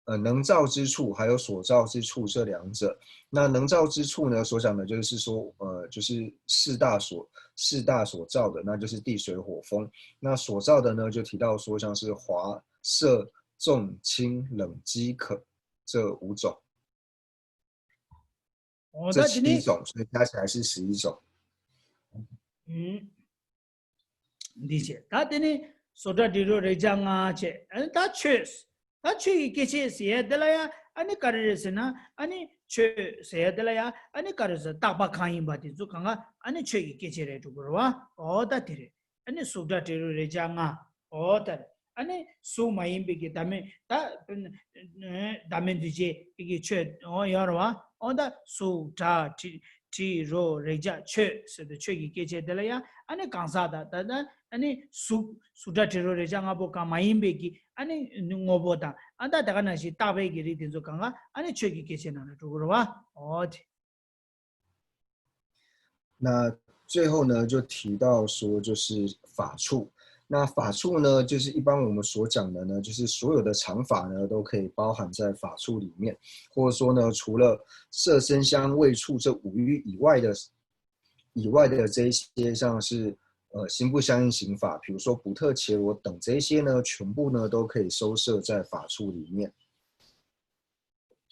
呃能造之处还有所造之处这两者。那能造之处呢，所讲的就是说呃就是四大所四大所造的，那就是地水火风。那所造的呢，就提到说像是滑、涩、重、轻、冷、饥、渴这五种。 འོ་这ད་དེ་ནི།七种，所以加起来是十一种。 ཨུམ། འདི་བྱས། ད་དེ་ནི་བཟོ་གྲྭ་འབྲི་རུ་རེག་བྱ་ལྔ་བྱས། ཨ་ནི་ད་ཆོས། ད་ཆོས་ཀྱི་སྐྱེ་མཆེད་ཟེར་ཡ་དེ་ལ་ཡང་ཨ་ནི་ག་རེ་རེད་ཟེར་ན་ཨ་ནི་ཆོས་ཟེར་ཡ་དེ་ལ་ཡང་ཨ་ནི་ག་རེ་ཟེར་བཏགས་པ་གང་ཡིན་པ་དེ་ཚོ་གང་ག་ཨ་ནི་ཆོས་ཀྱི་སྐྱེ་མཆེད་རེད་འགྲོ་གི་རེད་བ། འོ་ད་དེ་རེད། ཨ་ནི་གཟུགས་སྒྲ་དྲི་རོ་རེག་བྱ་ལྔ། འོ་ད་རེད། ཨ་ནི་གཟུགས་མ་ཡིན་པའི་གི་བདག་མེད་ད་བདག་མེད་འདུ་བྱེད་ཀྱི་ཆོས་འོ་ཡོད་རེད་བ། འོ་ད་གཟུགས་སྒྲ་དྲི་དྲི་རོ་རེག་བྱ་ཆོས་ཟེར་དུས་ཆོས་ཀྱི་སྐྱེ་མཆེད་དེ་ལ་ཡང་ཨ་ནི་གང་ཟག་དང་ད་ད་ཨ་ནི་གཟུགས་གཟུགས་སྒྲ་དྲི་རོ་རེག་བྱ་ལྔ་པོ་གང་མ་ཡིན་པའི་གི་ཨ་ནི་དངོས་པོ་དང་ཨ་ད་ད་ག་ནང་བཞིན་བཏགས་པའི་གི་རིགས་དེ་ཚོ་གང་ག་ཨ་ནི་ཆོས་ཀྱི་སྐྱེ་མཆེད་ནང་ལ་འགྲོ་གི་རེད་བ། འོ་དེ། 那最后呢，就提到说就是法触。那法触呢，就是一般我们所讲的呢，就是所有的尝法呢，都可以包含在法触里面，或者说呢，除了色声香味触这五欲以外的以外的这一些，像是呃心不相应行法，比如说捕特伽罗等这一些呢，全部呢都可以收摄在法触里面。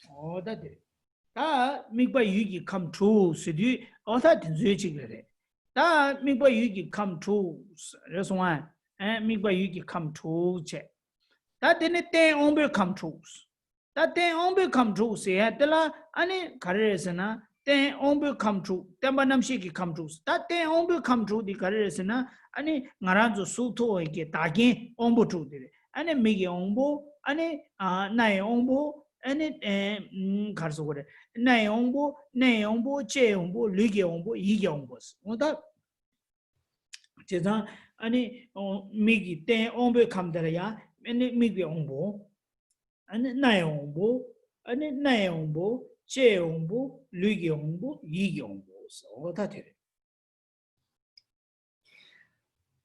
འོ་ད་དེ། ད་དམིགས་པ་ཡུལ་གྱི་ཁམས་དྲུག་ཟེར་དུས་འོ་ད་དེ་ཚོའི་གཅིག་རེད་རེད། ད་དམིགས་པ་ཡུལ་གྱི་ཁམས་དྲུག་རེད་སོང་ཨ། ཨེ་དམིགས་པ་ཡུལ་གྱི་ཁམས་དྲུག་བྱས། ད་དེ་ནི་རྟེན་དབང་པོའི་ཁམས་དྲུག་ད་རྟེན་དབང་པོའི་ཁམས་དྲུག་ཟེར་ཡ་དེ་ལ་ཨ་ནི་ག་རེ་རེད་ཟེར་ན། རྟེན་དབང་པོའི་ཁམས་དྲུག་བརྟེན་པ་རྣམ་ཤེས་ཀྱི་ཁམས་དྲུག་ད་རྟེན་དབང་པོའི་ཁམས་དྲུག་དེ་ག་རེ་རེད་ཟེར་ན། ཨ་ནི་ང་རང་ཚོ་གཟུགས་ཐོག་གི་བདག་རྐྱེན་དབང་པོ་དྲུག་དེ་རེད། ཨ་ནི་མིག་གི་དབང་པོ། ཨ་ནི་ཨ་སྣ་ཡི་དབང་པོ། ཨ་ནི་ཨེ་ཨམ་ག་རེ་ཟེར་དགོས་རེད། སྣ་ཡི་དབང་པོ། སྣའི་དབང་པོ། ལྕེའི་དབང་པོ། ལུས་ཀྱི་དབང་པོ། ཡིད་ཀྱི་དབང་པོ་ཟེར། འོ་ད། བྱས་ཙང་ཨ་ནི་ཨོ་མིག་གི་རྟེན་དབང་པོའི་ཁམས་དེ་ལ་ཡང་ཨ་ནི་མིག་གི་དབང་པོ། ཨ་ནི་སྣ་ཡི་དབང་པོ། ཨ་ནི་སྣ་ཡི་དབང་པོ། ལྕེ་ཡི་དབང་པོ། ལུས་ཀྱི་དབང་པོ། ཡིད་ཀྱི་དབང་པོ་ཟེར། འོ་ད་དེ་རེད།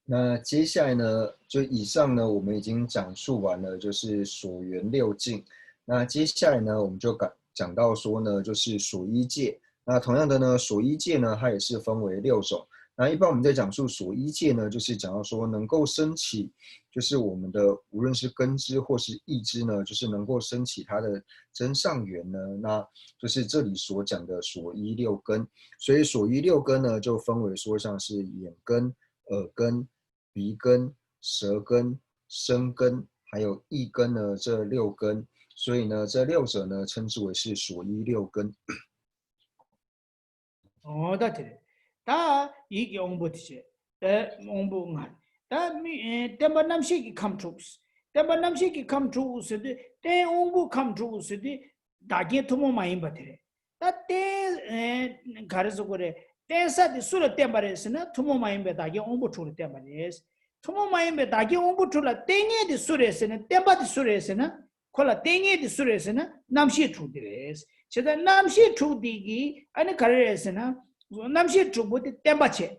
那接下来呢，就以上呢，我们已经讲述完了，就是所缘六境。那接下来呢，我们就讲讲到说呢，就是所依界。那同样的呢，所依界呢，它也是分为六种。那一般我们在讲述所依界呢，就是讲到说能够生起，就是我们的无论是根知或是意知呢，就是能够生起它的真上缘呢，那就是这里所讲的所依六根。所以所依六根呢，就分为说像是眼根、耳根、鼻根、舌根、身根，还有意根呢这六根。所以呢，这六者呢称之为是所依六根。哦，ད་དེ་རེད། ད་ཡིད་ཀྱི་དབང་པོ་དེ་བྱས། ད་དབང་པོ་ལྔ། ད་མི་ཨེ་བརྟེན་པ་རྣམ་ཤེས་ཀྱི་ཁམས་དྲུག་བརྟེན་པ་རྣམ་ཤེས་ཀྱི་ཁམས་དྲུག་ཟེར་དུས་རྟེན་དབང་པོ་ཁམས་དྲུག་ཟེར་དུས་བདག་རྐྱེན་ཐུན་མོང་མ་ཡིན་པ་དེ་རེད། ད་རྟེན་ཨེ་ག་རེ་ཟེར་དགོས་རེད། རྟེན་ས་དེ་སུ་ལ་བརྟེན་པ་རེད་ཟེར་ན་ཐུན་མོང་མ་ཡིན་པའི་བདག་རྐྱེན་དབང་པོ་དྲུག་ལ་བརྟེན་པ་རེད། ཐུན་མོང་མ་ཡིན་པའི་བདག་རྐྱེན་དབང་པོ་དྲུག་ལ་བརྟེན་མཁན་དེ་སུ་རེད་ཟེར་ན། བརྟེན་པ་དེ་སུ་རེད་ཟེར་ན། ཁོ་ལ་བརྟེན་མཁན་དེ་སུ་རེད་ཟེར་ན་རྣམ་ཤེས་དྲུག་དེ་རེད། བྱས་ཙང་རྣམ་ཤེས་དྲུག་དེ་གིས་ཨ་ནི་ག་རེ་རེད་ཟེར་ན། རྣམ་ཤེས་དྲུག་པོ་དེ་བརྟེན་པ་བྱས།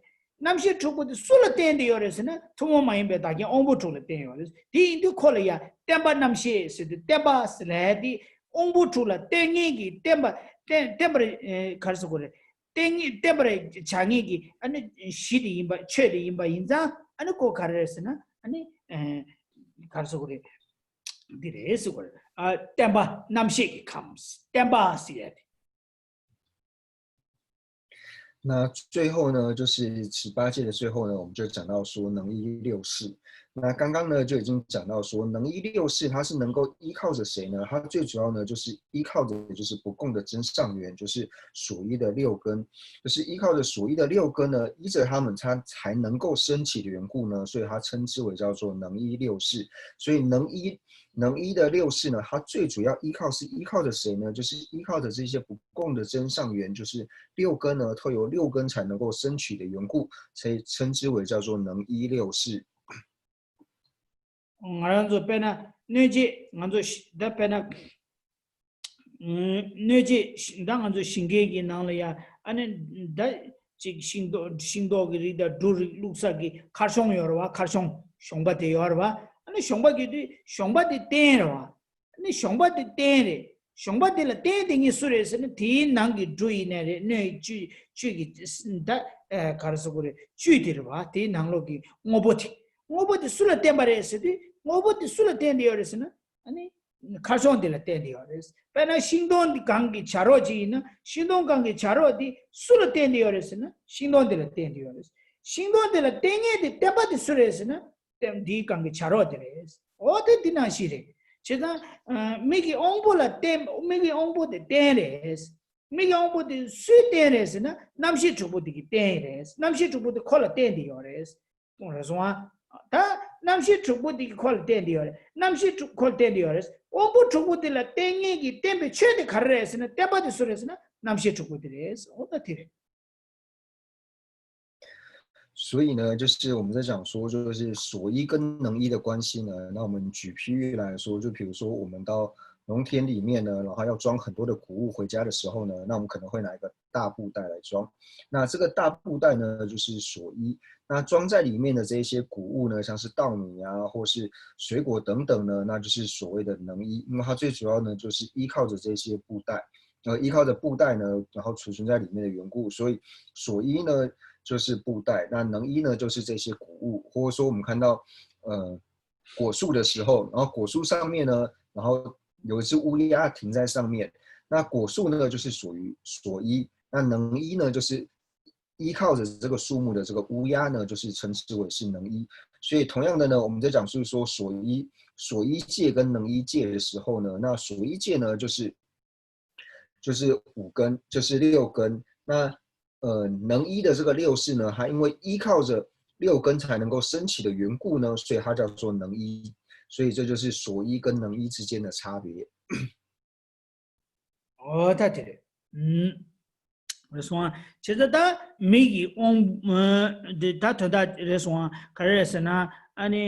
རྣམ་ཤེས་དྲུག་པོ་དེ་སུ་ལ་བརྟེན་ཏེ་ཡོད་རེད་ཟེར་ན་ཐུན་མོང་མ་ཡིན་པའི་བདག་རྐྱེན་དབང་པོ་དྲུག་ལ་བརྟེན་ཡོད་རེད། དེ་ཡིན་དུས་ཁོ་ལ་ཡང་བརྟེན་པ་རྣམ་ཤེས་ཟེར་དུས་བརྟེན་པ་ཟེར་ལབ་དེ་དབང་པོ་དྲུག་ལ་བརྟེན་མཁན་གྱི་བརྟེན་པ་བརྟེན་བརྟེན་པ་རེད། ག་རེ་ཟེར་དགོས་རེད། བརྟེན་མཁན་བརྟེན་པ་རེད་བྱ་མཁན་གྱི་ཨ་ནི་གཞི་དེ་ཡིན་པ་ཆོས་དེ་ཡིན་པ་ཡིན་ཙང་ཨ་ནི་ཁོ་ག་རེ་རེད་ཟེར་ན་ཨ་ནི་ག་རེ་ཟེར་དགོས་རེད། འདི་རེད་ཟེར་དགོས་རེད། ཨ་བརྟེན་པ་རྣམ་ཤེས་ཀྱི་ཁམས་བརྟེན་པ་ཟེར་ཡ་དེ།那最后呢，就是十八戒的最后呢，我们就讲到说能依六识。那刚刚呢就已经讲到说，能依六识它是能够依靠着谁呢？它最主要呢就是依靠着就是不共的真上缘，就是所依的六根，就是依靠着所依的六根呢，依着他们它才能够升起的缘故呢，所以它称之为叫做能依六识。所以能依能依的六识呢，它最主要依靠是依靠着谁呢？就是依靠着这些不共的真上缘，就是六根呢，透由六根才能够升起的缘故，所以称之为叫做能依六识。 ང་རང་ཚོ་དཔེར་ན་གནོད་བྱེད་ང་ཚོ་ཤི་ད་དཔེར་ན་ཨུམ་གནོད་བྱེད་ཤི་ད་ང་ཚོ་ཞིང་ཁའི་གི་ནང་ལ་ཡ་ཨ་ནི་ད་ཅིག་ཤིང་ཏོག་ཤིང་ཏོག་གི་རིགས་དང་འབྲུ་རིགས་བླུགས་ས་གི་མཁར་གཞོང་ཡོད་རེད་བ། མཁར་གཞོང་གཞོང་པ་དེ་ཡོད་རེད་བ། ཨ་ནི་གཞོང་པ་གི་དུས་གཞོང་པ་དེ་རྟེན་རེད་བ། ཨ་ནི་གཞོང་པ་དེ་རྟེན་རེད། གཞོང་པ་དེ་ལ་རྟེན་དེ་ཉིད་སུ་རེད་ཟེར་ན་དེའི་ནང་གི་འབྲུ་ཡིན་ནའི་རེད། སྣོད་བཅུད་བཅུད་ཀྱི་ད་ག་རེ་ཟེར་དགོས་རེད། བཅུད་དེ་རེད་བ། དེའི་ནང་ལོགས་ཀྱི་དངོས་པོ་དེ། དངོས་པོ་དེ་སུ་ལ་བརྟེན་པ་རེད་ཟེར་དུས་དངོས་པོ་དེ་སུ་ལ་བརྟེན་ཏེ་ཡོད་རེད་ཟེར་ན་ཨ་ནི་མཁར་གཞོང་དེ་ལ་བརྟེན་ཏེ་ཡོད་རེད། དཔེར་ན་ཤིང་སྡོང་གང་གི་བྱ་རོག་ཅིག་ཡིན་ན་ཤིང་སྡོང་གང་གི་བྱ་རོག་དེ་སུ་ལ་བརྟེན་ཏེ་ཡོད་རེད་ཟེར་ན་ཤིང་སྡོང་དེ་ལ་བརྟེན་ཏེ་ཡོད་རེད། ཤིང་སྡོང་དེ་ལ་བརྟེན་མཁན་དེ་བརྟེན་པ་དེ་སུ་རེད་ཟེར་ན། དེ་འདིའི་སྒང་གི་བྱ་རོག་དེ་རེད། འོ་དེ་འདི་ནང་བཞིན་རེད། བྱས་ཙང་ཨ་མིག་གི་དབང་པོ་ལ་བརྟེན་མིག་གི་དབང་པོ་དེ་རྟེན་རེད། མིག་གི་དབང་པོ་དེ་སུའི་རྟེན་རེད་ཟེར་ན་རྣམ་ཤེས་དྲུག་པོ་དེ་གི་རྟེན་རེད། རྣམ་ཤེས་དྲུག་པོ་དེ་ཁོ་ལ་བརྟེན་ཏེ་ཡོད་རེད། གསུངས་རེད་སོང་ཨ། ད་རྣམ་ཤེས་དྲུག་པོ་དེ་གི་ཁོ་ལ་བརྟེན་ཏེ་ཡོད་རེད། རྣམ་ཤེས་དྲུག་ཁོ་ལ་བརྟེན་ཏེ་ཡོད་རེད། དབང་པོ་དྲུག་པོ་དེ་ལ་བརྟེན་མཁན་གྱི་བརྟེན་པའི་ཆོས་དེ་ག་རེ་རེད་ཟེར་ན་བརྟེན་པ་དེ་སུ་རེད་ཟེར་ན་རྣམ་ཤེས་དྲུག་པོ་དེ་རེད། འོ་ད་དེ་རེད། 所以呢，就是我们在讲说，就是所依跟能依的关系呢。那我们举譬喻来说，就比如说我们到农田里面呢，然后要装很多的谷物回家的时候呢，那我们可能会拿一个大布袋来装。那这个大布袋呢，就是所依。那装在里面的这一些谷物呢，像是稻米啊，或是水果等等呢，那就是所谓的能依。那么它最主要呢，就是依靠着这些布袋，呃，依靠着布袋呢，然后储存在里面的缘故，所以所依呢就是布袋，那能依呢就是这些谷物，或者说我们看到呃果树的时候，然后果树上面呢，然后有一只乌鸦停在上面，那果树呢就是属于所依，那能依呢就是依靠着这个树木的这个乌鸦呢，就是称之为是能依。所以同样的呢，我们在讲述说所依所依界跟能依界的时候呢，那所依界呢就是就是五根，就是六根。那呃，能一的这个六识呢，它因为依靠着六根才能够升起的缘故呢，所以它叫做能一，所以这就是所依跟能一之间的差别。 ཨོ་ད་དེ་རེད། ཨུམ། རེད་སོང་ཨ། བྱས་ཙང་ད་མིག་གི་དབང་། ཨ། འདི་ད་དོན་དག་རེད་སོང་ཨ། ག་རེ་རེད་ཟེར་ན། ཨ་ནི།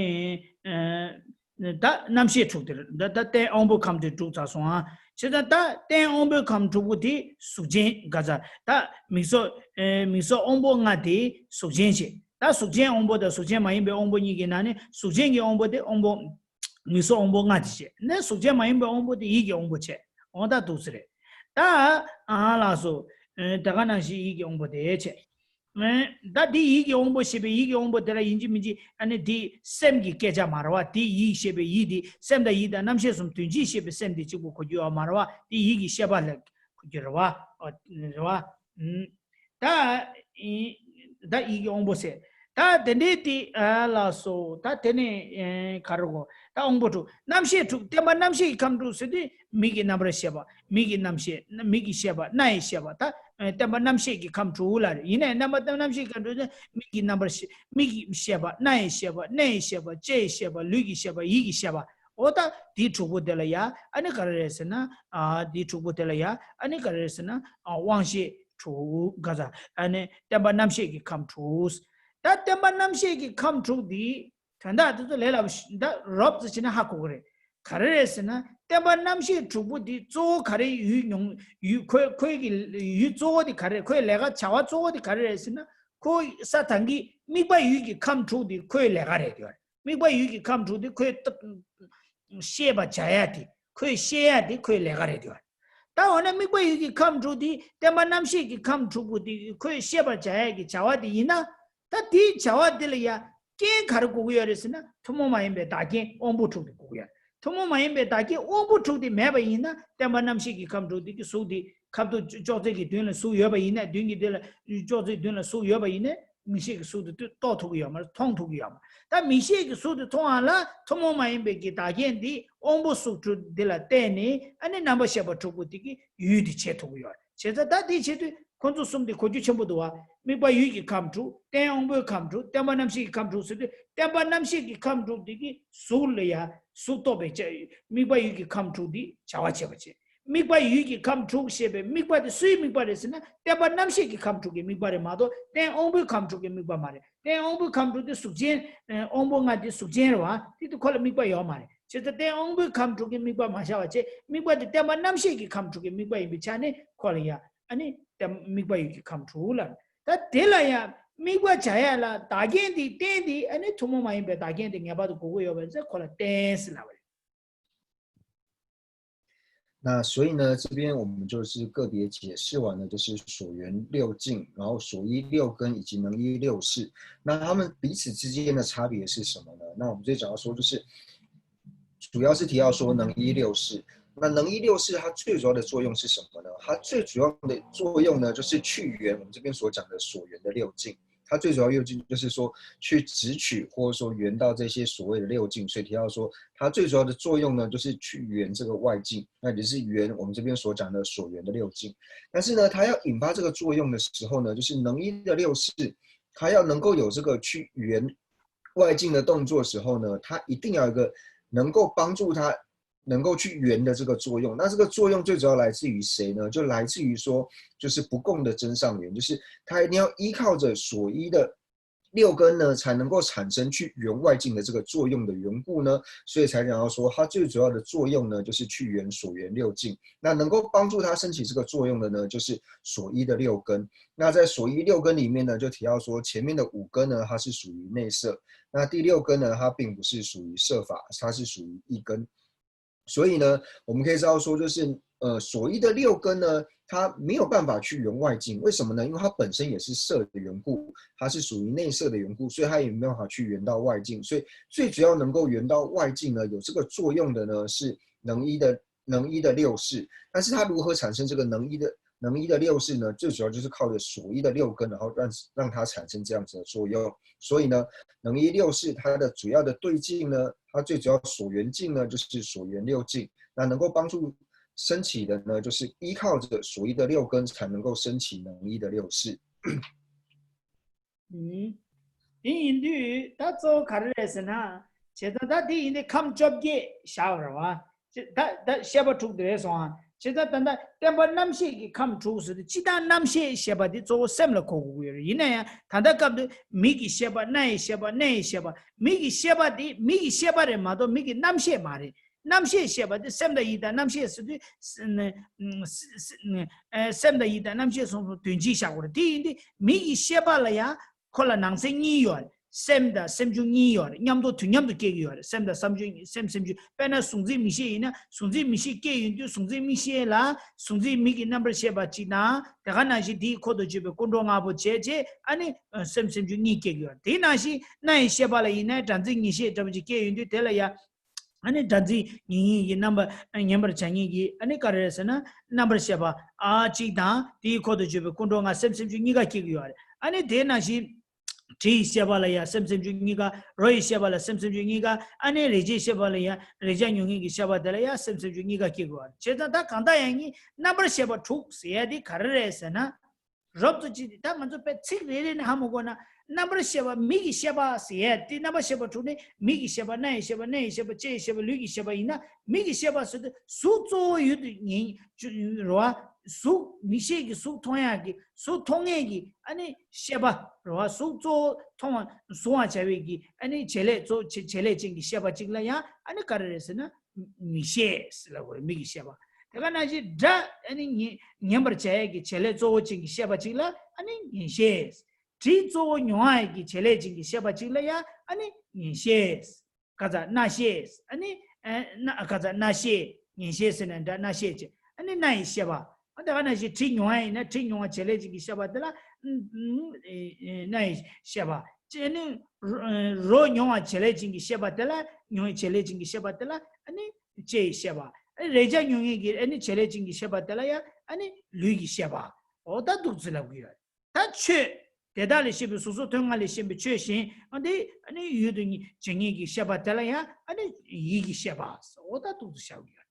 ཨ། ད་རྣམ་ཤེས་དྲུག་དེ་རེད། ད་ད་རྟེན་དབང་པོའི་ཁམས་དེ་དྲུག་ཚར་སོང་ཨ། བྱས་ཙང་ད་རྟེན་དབང་པོའི་ཁམས་དྲུག་པོ་དེ་གཟུགས་ཅན་ག་ཚ། ད་མིག་སོགས། ཨ། མིག་སོགས་དབང་པོ་ལྔ་དེ་གཟུགས་ཅན་བྱས། ད་གཟུགས་ཅན་དབང་པོ་དང་གཟུགས་ཅན་མ་ཡིན་པའི་དབང་པོ་གཉིས་ཀྱི་ནང་ནས་གཟུགས་ཅན་གྱི་དབང་པོ་དེ་དབང་པོ། མིག་སོགས་དབང་པོ་ལྔ་དེ་བྱས་ནས་གཟུགས་ཅན་མ་ཡིན་པའི་དབང་པོ་དེ་ཡིད་ཀྱི་དབང་པོ་བྱས། འོ་ད་འདུག་སེ་རེད། ད་ཨ་ལགས་སོ། ཨ། དེ་ག་ནང་བཞིན་ཡིད་ཀྱི་དབང་པོ་དེ་བྱས། ཨ། ད་དེ་ཡིད་ཀྱི་དབང་པོ་ཞེས་པའི་ཡིད་ཀྱི་དབང་པོ་དེ་ལ་ཡིན་གཅིག་མིན་གཅིག་ཨ་ནི་དེ་སེམས་ཀྱི་སྐད་ཆ་མ་རེད་བ། དེ་ཡིད་ཞེས་པའི་ཡིད་དེ་སེམས་དང་ཡིད་དང་རྣམ་ཤེས་གསུམ་དོན་སྤྱི་ཞེས་པའི་སེམས་དེ་གཅིག་པུ་གོ་རྒྱུ་ཡོད་མ་རེད་བ། དེ་ཡིད་ཀྱི་ཤེས་པ་ལ་གོ་རྒྱུ་རེད་བ། ཨོ། རེད་བ། ཨུམ། ད་ཨི། ད་ཡིད་ཀྱི་དབང་པོ་ཟེར། ད་དེ་འདྲའི་དེ། ཨ་ལགས་སོ། ད་དེ་ནས། ཨེ། ག་རེ་གོ། ད་དབང་པོ་དྲུག་རྣམ་ཤེས་དྲུག་བརྟེན་པ་རྣམ་ཤེས་ཀྱི་ཁམས་དྲུག་ཟེར་དུས་མིག་གི་རྣམ་པར་ཤེས་པ། མིག་གི་རྣམ་ཤེས། མིག་གི་ཤེས་པ། རྣ་ཡི་ཤེས་པ། ད་བརྟེན་པ་རྣམ་ཤེས་ཀྱི་ཁམས་དྲུག་ལ་རེད། ཡིན་ནའི་རྣམ་པ་རྣམ་ཤེས་ཀྱི་ཁམས་དྲུག་ཟེར་མིག་གི་རྣམ་པར་ཤེས། མིག་གི་ཤེས་པ། རྣ་ཡི་ཤེས་པ། སྣ་ཡི་ཤེས་པ། ལྕེ་ཡི་ཤེས་པ། ལུས་ཀྱི་ཤེས་པ། ཡིད་ཀྱི་ཤེས་པ། འོ་ད་དེའི་དྲུག་པོ་དེ་ལ་ཡ་ཨ་ནི་ག་རེ་རེད་ཟེར་ན། ཨ། དེའི་དྲུག་པོ་དེ་ལ་ཡ་ཨ་ནི་ག་རེ་རེད་ཟེར་ན། ཨ། དབང་ཤེས་དྲུག་ག་ས། ཨ་ནི་བརྟེན་པ་རྣམ་ཤེས་ཀྱི་ཁམས་དྲུག་ད་བརྟེན་པ་རྣམ་ཤེས་ཀྱི་ཁམས་དྲུག་འདི་དོན་དག་དེ་ཚོ་ལས་སླ་པོ་ཞིག་ད་རོབ་ཙམ་བྱས་ན་ཧ་གོ་གི་རེད། ག་རེ་རེད་ཟེར་ན། བརྟེན་པ་རྣམ་ཤེས་དྲུག་པོ་འདི་གཙོ་བོ་ག་རེ་ཡུལ་མྱོང་ཡུལ། ཁོའི་ཁོའི་གི་ཡུལ་གཙོ་བོ་དེ་ག་རེ་རེད། ཁོའི་ལས་ཀ་བྱ་བ་གཙོ་བོ་དེ་ག་རེ་རེད་ཟེར་ན། ཁོ་ས་དང་གི་དམིགས་པ་ཡུལ་གྱི་ཁམས་དྲུག་འདི་ཁོའི་ལས་ཀ་རེད་དེ། དམིགས་པ་ཡུལ་གྱི་ཁམས་དྲུག་འདི་ཁོའི་ཤེས་པ་བྱ་ཡ་དེ། ཁོའི་ཤེས་ཡ་དེ་ཁོའི་ལས་ཀ་རེད་དེ། ད་འོ་ན་དམིགས་པ་ཡུལ་གྱི་ཁམས་དྲུག་དེ་བརྟེན་པ་རྣམ་ཤེས་ཀྱི་ཁམས་དྲུག་པོ་དེ་ཁོའི་ཤེས་པ་བྱ་ཡ་གི་བྱ་བ་དེ་ཡིན་ན། ད་དེའི་བྱ་བ་དེ་ལ་ཡ་རྐྱེན་ག་རེ་དགོས་ཀྱི་ཡོད་རེད་ཟེར་ན། ཐུན་མོང་མ་ཡིན་པའི་བདག་རྐྱེན་དབང་པོ་དྲུག་དེ་དགོས་ཀྱི་ཡོད་རེད། ཐུན་མོང་མ་ཡིན་པའི་བདག་རྐྱེན་དབང་པོ་དྲུག་དེ་མེད་པ་ཡིན་ན། བརྟེན་པ་རྣམ་ཤེས་ཀྱི་ཁམས་དྲུག་དེ་གི་གཟུགས་དེ་ཁ་དོག་ཅོག་ཙེ་གི་མདུན་ལ་གཟུགས་ཡོད་པ་ཡིན་ན། མདུན་གྱི་དེ་ལ་ཅོག་ཙེའི་མདུན་ལ་གཟུགས་ཡོད་པ་ཡིན་ན། མིག་ཤེས་ཀྱི་གཟུགས་དེ་རྟོགས་ཐུབ་ཀྱི་ཡོད་མ་རེད། མཐོང་ཐུབ་ཀྱི་ཡོད་མ་རེད། ད་མིག་ཤེས་ཀྱི་གཟུགས་དེ་མཐོང་བ་ལ་ཐུན་མོང་མ་ཡིན་པའི་གི་བདག་རྐྱེན་དེ་དབང་པོ་གཟུགས་དྲུག་འདི་ལ་བརྟེན་ནས་ཨ་ནི་རྣམ་པར་ཤེས་པ་དྲུག་པོ་དེ་གི་ཡུལ་དེ་བྱེད་ཐུབ་ཀྱི་ཡོད་རེད། བྱས་ཙང་ད་དེ་བྱེད་དུས་ཁོ་ཚོ་གསུམ་དེ་གོ་རྒྱུ་ཆེན་པོ་འདུག་བ། དམིགས་པ་ཡུལ་གྱི་ཁམས་དྲུག་རྟེན་དབང་པོའི་ཁམས་དྲུག་བརྟེན་པ་རྣམ་ཤེས་ཀྱི་ཁམས་དྲུག་ཟེར་དུས། བརྟེན་པ་རྣམ་ཤེས་ཀྱི་ཁམས་དྲུག་དེ་གི་གཟུགས་ལ་ཡ་གཟུགས་རྟོགས་པའི་ཆ། དམིགས་པ་ཡུལ་གྱི་ཁམས་དྲུག་འདི་བྱ་བ་བྱེད་པ་བྱེད། དམིགས་པ་ཡུལ་གྱི་ཁམས་དྲུག་ཞེས་པའི་དམིགས་པ་དེ་སུའི་དམིགས་པ་རེད་ཟེར་ན། བརྟེན་པ་རྣམ་ཤེས་ཀྱི་ཁམས་དྲུག་གི་དམིགས་པ་རེད་མ་གཏོགས། རྟེན་དབང་པོའི་ཁམས་དྲུག་གི་དམིགས་པ་མ་རེད། རྟེན་དབང་པོའི་ཁམས་དྲུག་དེ་གཟུགས་ཅན། ཨ། དབང་པོ་ལྔ་དེ་གཟུགས་ཅན་རེད་བ། དེ་དུས་ཁོ་ལ་དམིགས་པ་ཡོད་མ་རེད། བྱས་ཙང་རྟེན་དབང་པོའི་ཁམས་དྲུག་གི་དམིགས་པ་མ་བཞག་པ་བྱས། དམིགས་པ་དེ་བརྟེན་པ་རྣམ་ཤེས་ཀྱི་ཁམས་དྲུག་གི་དམིགས་པ་ཡིན་པའི་ཆ་ནས་ཁོ་ལ་ཡ་ཨ་ནི་དམིགས་པ་ཡུལ་གྱི་ཁམས་དྲུག་ལ། ད་དེ་ལ་ཡང་དམིགས་པ་བྱ་ཡ་ལ་བདག་རྐྱེན་དེ་རྟེན་དེ་ཨ་ནི་ཐུན་མོང་མ་ཡིན་པའི་བདག་རྐྱེན་དེ་ངེས་པར་དུ་དགོས་ཀྱི་ཡོད་པ་ཡིན་ཙང་ཁོ་ལ་རྟེན་ཟེར་ལབ་པ་རེད། 那所以呢，这边我们就是个别解释完了，就是所缘六境，然后所依六根以及能依六识。那它们彼此之间的差别是什么呢？那我们最主要说就是，主要是提到说能依六识。那能依六识它最主要的作用是什么呢？它最主要的作用呢，就是去缘我们这边所讲的所缘的六境。它最主要用意就是说去执取或者说缘到这些所谓的六境，所以提到说它最主要的作用呢，就是去缘这个外境，那也是缘我们这边所讲的所缘的六境。但是呢，它要引发这个作用的时候呢，就是能依的六识，它要能够有这个去缘外境的动作的时候呢，它一定要有一个能够帮助它能够去缘的这个作用。那这个作用最主要来自于谁呢？就来自于说，就是不共的真上缘，就是它一定要依靠着所依的六根呢，才能够产生去缘外境的这个作用的缘故呢，所以才讲到说，它最主要的作用呢，就是去缘所缘六境。那能够帮助它升起这个作用的呢，就是所依的六根。那在所依六根里面呢，就提到说，前面的五根呢，它是属于内摄，那第六根呢，它并不是属于摄法，它是属于意根。所以呢，我们可以知道说，就是呃，所依的六根呢，它没有办法去缘外境，为什么呢？因为它本身也是色的缘故，它是属于内色的缘故，所以它也没有办法去缘到外境。所以最主要能够缘到外境呢，有这个作用的呢，是能依的能依的六识。但是它如何产生这个能依的能依的六识呢？最主要就是靠着所依的六根，然后让让它产生这样子的作用。所以呢，能依六识它的主要的对境呢，它最主要所缘境呢，就是所缘六境。那能够帮助升起的呢，就是依靠着所依的六根才能够升起能依的六识。 ཨུམ། དེ་ཡིན་དུས་ད་གཙོ་བོ་ག་རེ་རེད་ཟེར་ན། བྱས་ཙང་ད་དེ་ཡིན་དུས་ཁམས་བཅོ་བརྒྱད་བཞག་པ་རེད་བ། ཅི་ད་ད་བཤད་པ་དྲུག་དེ་རེད་སོང་ཨ། བྱས་ཙང་ད་ད་བསྟན་པ་རྣམ་བཤད་ཀྱི་ཁམས་དྲུག་ཟེར་དུས་སྤྱིར་བཏང་རྣམ་བཤད་ཞེས་པ་དེ་གཙོ་བོ་སེམས་ལ་གོ་དགོས་ཀྱི་ཡོད་རེད། ཡིན་ན་ཡང་ད་ལྟ་སྐབས་དུ་མིག་གི་ཤེས་པ། རྣ་ཡི་ཤེས་པ། སྣ་ཡི་ཤེས་པ། མིག་གི་ཤེས་པ་དེ་མིག་གི་ཤེས་པ་རེད་མ་གཏོགས་མིག་གི་རྣམ་ཤེས་མ་རེད། རྣམ་ཤེས་ཞེས་པ་དེ་སེམས་དང་ཡིད་དང་རྣམ་ཤེས་ཟེར་དུས་ཨ་སེམས་དང་ཡིད་དང་རྣམ་ཤེས་སོ་སོ་དོན་གཅིག་བཞག་དགོས་རེད། དེ་ཡིན་དུས་མིག་གི་ཤེས་པ་ལ་ཡང་ཁོ་ལ་ནང་གསེས་གཉིས་ཡོད་རེད། སེམས་དང་སེམས་བྱུང་གཉིས་ཡོད་རེད། མཉམ་དུ་དུས་མཉམ་དུ་སྐྱེ་གི་ཡོད་རེད། སེམས་དང་སེམས་བྱུང་སེམས་སེམས་བྱུང་། དཔེར་ན་གཟུགས་འཛིན་མིག་ཤེས་ཡིན་ན་གཟུགས་འཛིན་མིག་ཤེས་སྐྱེ་ཡོང་དུས་གཟུགས་འཛིན་མིག་ཤེས་ལ་གཟུགས་འཛིན་མིག་གི་རྣམ་པར་ཤེས་པ་གཅིག་དང་། དེ་ག་ནང་བཞིན་དེའི་འཁོར་དུ་གྱུར་པའི་ཀུན་འགྲོ་ལྔ་པོ་བྱས་བྱས་ཨ་ནི་སེམས་སེམས་བྱུང་གཉིས་སྐྱེ་གི་ཡོད་རེད། དེ་ནང་བཞིན་རྣ་ཡི་ཤེས་པ་ལ་ཡིན་ན་སྒྲ་འཛིན་ཉན་ཤེས་འདྲ་པོ་ཅིག་སྐྱེ་ཡོང་དུས་དེ་ལ་ཡང་ཨ་ནི་སྒྲ་འཛིན་ཉན་ཡིན་གྱི་རྣམ་པ་ཉན་པར་བྱ་ཉན་གྱི་ཨ་ནི་ག་རེ་རེད་ཟེར་ན་རྣམ་པར་ཤེས་པ་ཨ་གཅིག་དང་། དེའི་འཁོར་དུ་གྱུར་པའི་ཀུན་འགྲོ་ལྔ་སེམས་སེམས་བྱུང་གཉིས་ཀ་སྐྱེ་གི་ཡོད་རེད། ཨ་ནི་དེ་ནང་བཞིན་དྲི་ཡི་ཤེས་པ་ལ་ཡང་སེམས་སེམས་བྱུང་གཉིས་ཀ། རོ་ཡི་ཤེས་པ་ལ་སེམས་སེམས་བྱུང་གཉིས་ཀ། ཨ་ནི་རེག་བྱའི་ཤེས་པ་ལ་ཡང་རེག་བྱ་མྱོང་མཁན་གྱི་ཤེས་པ་དེ་ལ་ཡང་སེམས་སེམས་བྱུང་གཉིས་ཀ་སྐྱེ་གི་ཡོད་རེད། བྱས་ཙང་ད་གང་ལྟར་ཡང་གཉིས་རྣམ་པར་ཤེས་པ་དྲུག་ཟེར་ཡ་དེ་ག་རེ་རེད་ཟེར་ན། རོབ་ཙམ་ཅིག་ད་ང་ཚོ་དཔེ་ཚིག་རེ་རེ་ནས་ཧ་མ་གོ་ན། རྣམ་པར་ཤེས་པ་མིག་གི་ཤེས་པ་ཟེར་ཡས་དེ་རྣམ་པར་ཤེས་པ་དྲུག་ནི་མིག་གི་ཤེས་པ། རྣ་ཡི་ཤེས་པ། སྣ་ཡི་ཤེས་པ། ལྕེ་ཡི་ཤེས་པ། ལུས་ཀྱི་ཤེས་པ་ཡིན་ན། མིག་གི་ཤེས་པ་ཟེར་དུས་གཟུགས་གཙོ་བོ་ཡོད་དུ་ཉིད་རེད་བ། གཟུགས་མིག་ཤེས་ཀྱི་གཟུགས་མཐོང་ཡག་གི་གཟུགས་མཐོང་མཁན་གྱི་ཨ་ནི་ཤེས་པ་རེད་བ། གཟུགས་གཙོ་བོ་མཐོང་བ་གཟུང་བར་བྱ་བའི་གི་ཨ་ནི་བྱེད་ལས་གཙོ་བྱེད་བྱེད་ལས་ཅན་གྱི་ཤེས་པ་གཅིག་ལ་ཡང་ཨ་ནི་ག་རེ་རེད་ཟེར་ན། མིག་ཤེས་ཟེར་ལབ་དགོས་རེད། མིག་གི་ཤེས་པ། དེ་ག་ནང་བཞིན་སྒྲ་ཨ་ནི་ཉན་ཉན་པར་བྱ་ཡས་ཀྱི་བྱེད་ལས་གཙོ་བོ་ཅན་གྱི་ཤེས་པ་གཅིག་ལ་ཨ་ནི་ཉན་ཤེས། དྲི་གཙོ་བོ་མྱོང་ཡས་ཀྱི་བྱེད་ལས་ཅན་གྱི་ཤེས་པ་གཅིག་ལ་ཡང་ཨ་ནི་ཉན་ཤེས། ག་ཚ་རྣ་ཤེས། ཨ་ནི་ཨ་རྣ་ག་ཚ་རྣ་ཤེས། ཉན་ཤེས་ཟེར་ན་འདྲ་རྣ་ཤེས་བྱས། ཨ་ནི་རྣ་ཡི་ཤེས་པ། ཨ་དེ་ག་ནང་བཞིན་དྲི་མྱོང་བ་ཡིན་ན་དྲི་མྱོང་བ་བྱེད་ལས་ཅན་གྱི་ཤེས་པ་དེ་ལ་ཨ་ཨ་རྣ་ཡི་ཤེས་པ། ཅེས་ནི་རོ་མྱོང་བ་བྱེད་ལས་ཅན་གྱི་ཤེས་པ་དེ་ལ་མྱོང་བའི་བྱེད་ལས་ཅན་གྱི་ཤེས་པ་དེ་ལ་ཨ་ནི་ལྕེ་ཡི་ཤེས་པ། ཨ་ནི་རེག་བྱ་མྱོང་མཁན་གྱི་ཨ་ནི་བྱེད་ལས་ཅན་གྱི་ཤེས་པ་དེ་ལ་ཡང་ཨ་ནི་ལུས་ཀྱི་ཤེས་པ། འོ་ད་འདུག་ཚུལ་ལབ་ཀྱི་ཡོད། ད་ཆོས་དེ་དག་ལས་སྐྱེས་པའི་གཟུགས་སོགས་དོན་ལྔ་ལས་གཞན་པའི་ཆོས་གཞན་ཨ་ནི་ཨ་ནི་ཡུལ་དུ་བྱེད་མཁན་གྱི་ཤེས་པ་དེ་ལ་ཡང་ཨ་ནི་ཡིད་ཀྱི་ཤེས་པ། འོ་ད་འདུག་ཚུལ་བྱ་དགོས་ཡོད།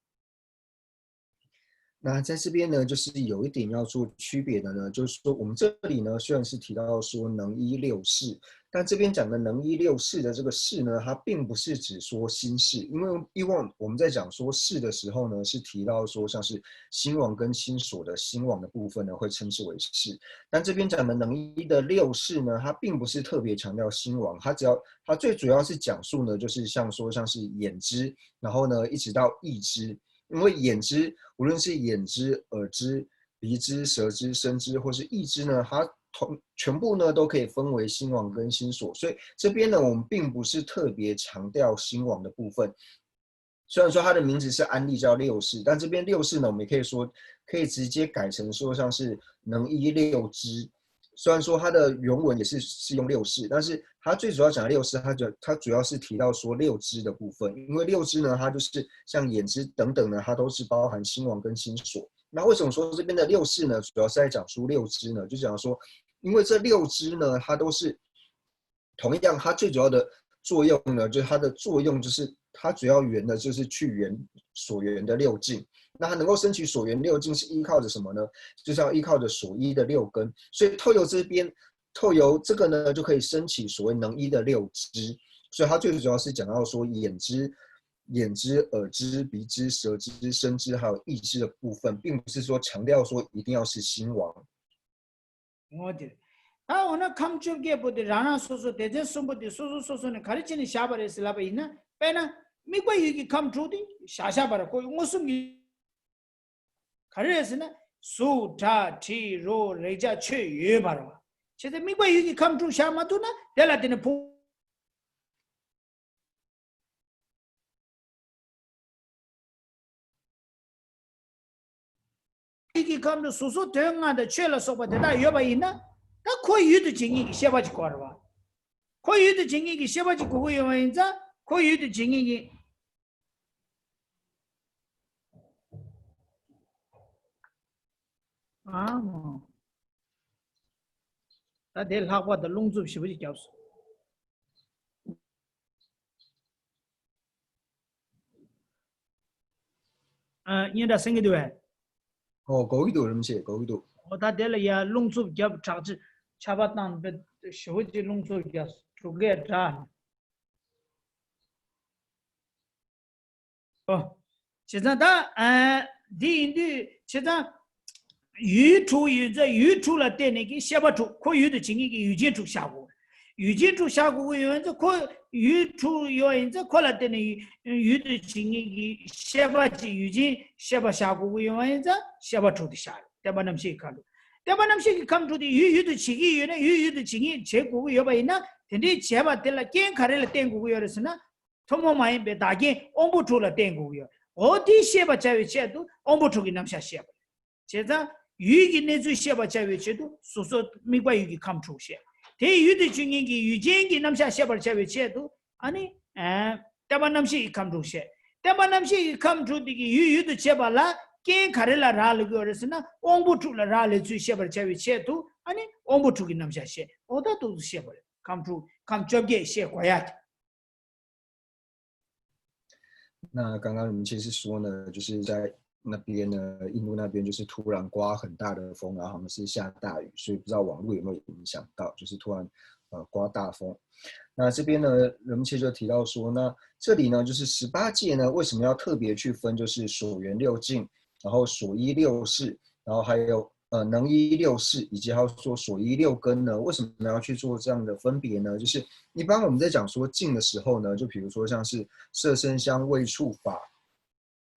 那在这边呢，就是有一点要做区别的呢，就是说我们这里呢，虽然是提到说能依六识，但这边讲的能依六识的这个识呢，它并不是指说心识，因为以往我们在讲说识的时候呢，是提到说像是心王跟心所的心王的部分呢，会称之为识。但这边讲的能依的六识呢，它并不是特别强调心王，它只要它最主要是讲述呢，就是像说像是眼知，然后呢，一直到意知，因为眼知，无论是眼知、耳知、鼻知、舌知、身知，或是意知呢，它同全部呢都可以分为心王跟心所。所以这边呢，我们并不是特别强调心王的部分。虽然说它的名字是安立叫六识，但这边六识呢，我们也可以说可以直接改成说像是能依六知。虽然说它的原文也是是用六识，但是它最主要讲的六识，它就它主要是提到说六知的部分，因为六知呢，它就是像眼知等等呢，它都是包含心王跟心所。那为什么说这边的六识呢？主要是在讲述六知呢，就讲说，因为这六知呢，它都是同样，它最主要的作用呢，就是它的作用就是它主要缘的就是去缘所缘的六境。那它能够升起所缘六境是依靠着什么呢？就是要依靠着所依的六根。所以透由这边，透由这个呢，就可以升起所谓能依的六知。所以它最主要是讲到说眼知、眼知、耳知、鼻知、舌知、身知，还有意知的部分，并不是说强调说一定要是心王。 འོ་དེ། ད་འོ་ན་ཁམས་བཅོ་བརྒྱད་པོ་དེ་རང་རང་སོ་སོ་སྡེ་ཚན་གསུམ་པོ་དེ་སོ་སོ་སོ་སོ་ནས་ག་རེ་བྱས་ནས་བཞག་པ་རེད་ཟེར་ལབ་པ་ཡིན་ན། དཔེར་ན་དམིགས་པ་ཡུལ་གྱི་ཁམས་དྲུག་དེ་བཞག་བཞག་པ་རེད། ཁོ་མངོན་སུམ་གྱི་ག་རེ་རེད་ཟེར་ན། གཟུགས་སྒྲ་དྲི་རོ་རེག་བྱ་ཆོས་ཡོད་པ་རེད་བ། བྱས་ཙང་དམིགས་པ་ཡུལ་གྱི་ཁམས་དྲུག་བཞག་མ་ཐུབ་ན་དེ་ལ་དེ་ནི་ཕུང་ཡིད་ཀྱི་ཁམས་སུ་གཟུགས་སོགས་དོན་ལྔ་དང་ཆོས་ལ་སོགས་པ་དེ་དག་ཡོད་པ་ཡིན་ན། ད་ཁོ་ཡུལ་དུ་བྱེད་མཁན་གྱི་ཤེས་པ་ཅིག་དགོས་རེད་བ། ཁོ་ཡུལ་དུ་བྱེད་མཁན་གྱི་ཤེས་པ་ཅིག་དགོས་ཀྱི་ཡོད་པ་ཡིན་ཙང་ཁོ་ཡུལ་དུ་བྱེད་མཁན་གྱི། ཨ་མོ། ད་དེ་ལྷག་པ་དང་རླུང་འཚུབ་ཞེ་པོ་ཅིག་བརྒྱབ་སོང་། ཨ། སྙན་གྲགས་གསན་གྱི་འདུག་བས། ཨོ། གོ་གི་འདུག་རིན་པོ་ཆེ། གོ་གི་འདུག་ཨོ། ད་དེ་ལ་ཡ་རླུང་འཚུབ་བརྒྱབ། དྲག་ཆ་ཆར་པ་བཏང་པས་ཞེ་པོ་ཅིག་རླུང་འཚུབ་བརྒྱབ། གྲུ་ཁའི་སྒྲ། ཨོ། བྱས་ཙང་ད། ཨ། འདི་ཡིན་དུས་བྱས་ཙང་། ཡུལ་དྲུག་ཡོད་ཙང་ཡུལ་དྲུག་ལ་བརྟེན་ནས་ཀྱི་ཤེས་པ་དྲུག་ཁོ་ཡུལ་དུ་བྱེད་མཁན་གྱི་ཡུལ་ཅན་དྲུག་བཞག་དགོས། ཡུལ་ཅན་དྲུག་བཞག་དགོས་ཀྱི་ཡོད་ཙང་ཁོ་ཡུལ་དྲུག་ཡོད་ཡིན་ཙང་ཁོ་ལ་བརྟེན་ནས་ཡུལ་དུ་བྱེད་མཁན་གྱི་ཤེས་པ་གཅིག་ཡུལ་ཅན་ཤེས་པ་བཞག་དགོས་ཀྱི་ཡོད་ཡིན་ཙང་ཤེས་པ་དྲུག་དེ་བཞག་རེད། བརྟེན་པ་རྣམ་ཤེས་ཀྱི་ཁམས་དྲུག་བརྟེན་པ་རྣམ་ཤེས་ཀྱི་ཁམས་དྲུག་དེ་ཡུལ་ཡུལ་དུ་བྱེད་ཀྱི་ཡོད་ན་ཡུལ་ཡུལ་དུ་བྱེད་མཁན་བྱེད་དགོས་ཀྱི་ཡོད་པ་ཡིན་ན་དེ་འདྲའི་བྱས་པ་དེ་ལ་རྐྱེན་ག་རེ་ལ་བརྟེན་དགོས་ཀྱི་ཡོད་རེད་ཟེར་ན། ཐུན་མོང་མ་ཡིན་པའི་བདག་རྐྱེན་དབང་པོ་དྲུག་ལ་བརྟེན་དགོས་ཀྱི་ཡོད། འོ་དེ་ཤེས་པར་བྱ་བའི་ཆེད་དུ་དབང་པོ་དྲུག་གི་རྣམ་གཞག་བཤད་པ་རེད། བྱས་ཙང་ཡུལ་གྱི་གནས་ཚུལ་ཤེས་པར་བྱ་བའི་ཆེད་དུ་གཟུགས་སོགས་དམིགས་པ་ཡུལ་གྱི་ཁམས་དྲུག་བཤད། དེ་ཡུལ་དུ་བྱེད་མཁན་གྱི་ཡུལ་ཅན་གྱི་རྣམ་གཞག་ཤེས་པར་བྱ་བའི་ཆེད་དུ་ཨ་ནི། ཨ། བརྟེན་པ་རྣམ་ཤེས་ཀྱི་ཁམས་དྲུག་བཤད། བརྟེན་པ་རྣམ་ཤེས་ཀྱི་ཁམས་དྲུག་དེ་གི་ཡུལ་ཡུལ་དུ་བྱེད་པ་ལ་རྐྱེན་ག་རེ་ལ་རག་ལས་ཀྱི་ཡོད་རེད་ཟེར་ན་དབང་པོ་དྲུག་ལ་རག་ལས་ཚུལ་ཤེས་པར་བྱ་བའི་ཆེད་དུ་ཨ་ནི་དབང་པོ་དྲུག་གི་རྣམ་གཞག་བཤད། འོ་ད་འདུག་སེ་བཤད་པ་རེད། ཁམས་དྲུག་ཁམས་བཅོ་བརྒྱད་བཤད་དགོས་ཡ་དེ།那刚刚我们其实说呢，就是在那边呢，印度那边就是突然刮很大的风，然后好像是下大雨，所以不知道网络有没有影响到，就是突然呃刮大风。那这边呢，人们其实就提到说，那这里呢，就是十八界呢，为什么要特别去分，就是所缘六境，然后所依六识，然后还有呃能依六识，以及还有说所依六根呢？为什么要去做这样的分别呢？就是一般我们在讲说境的时候呢，就比如说像是色声香味触法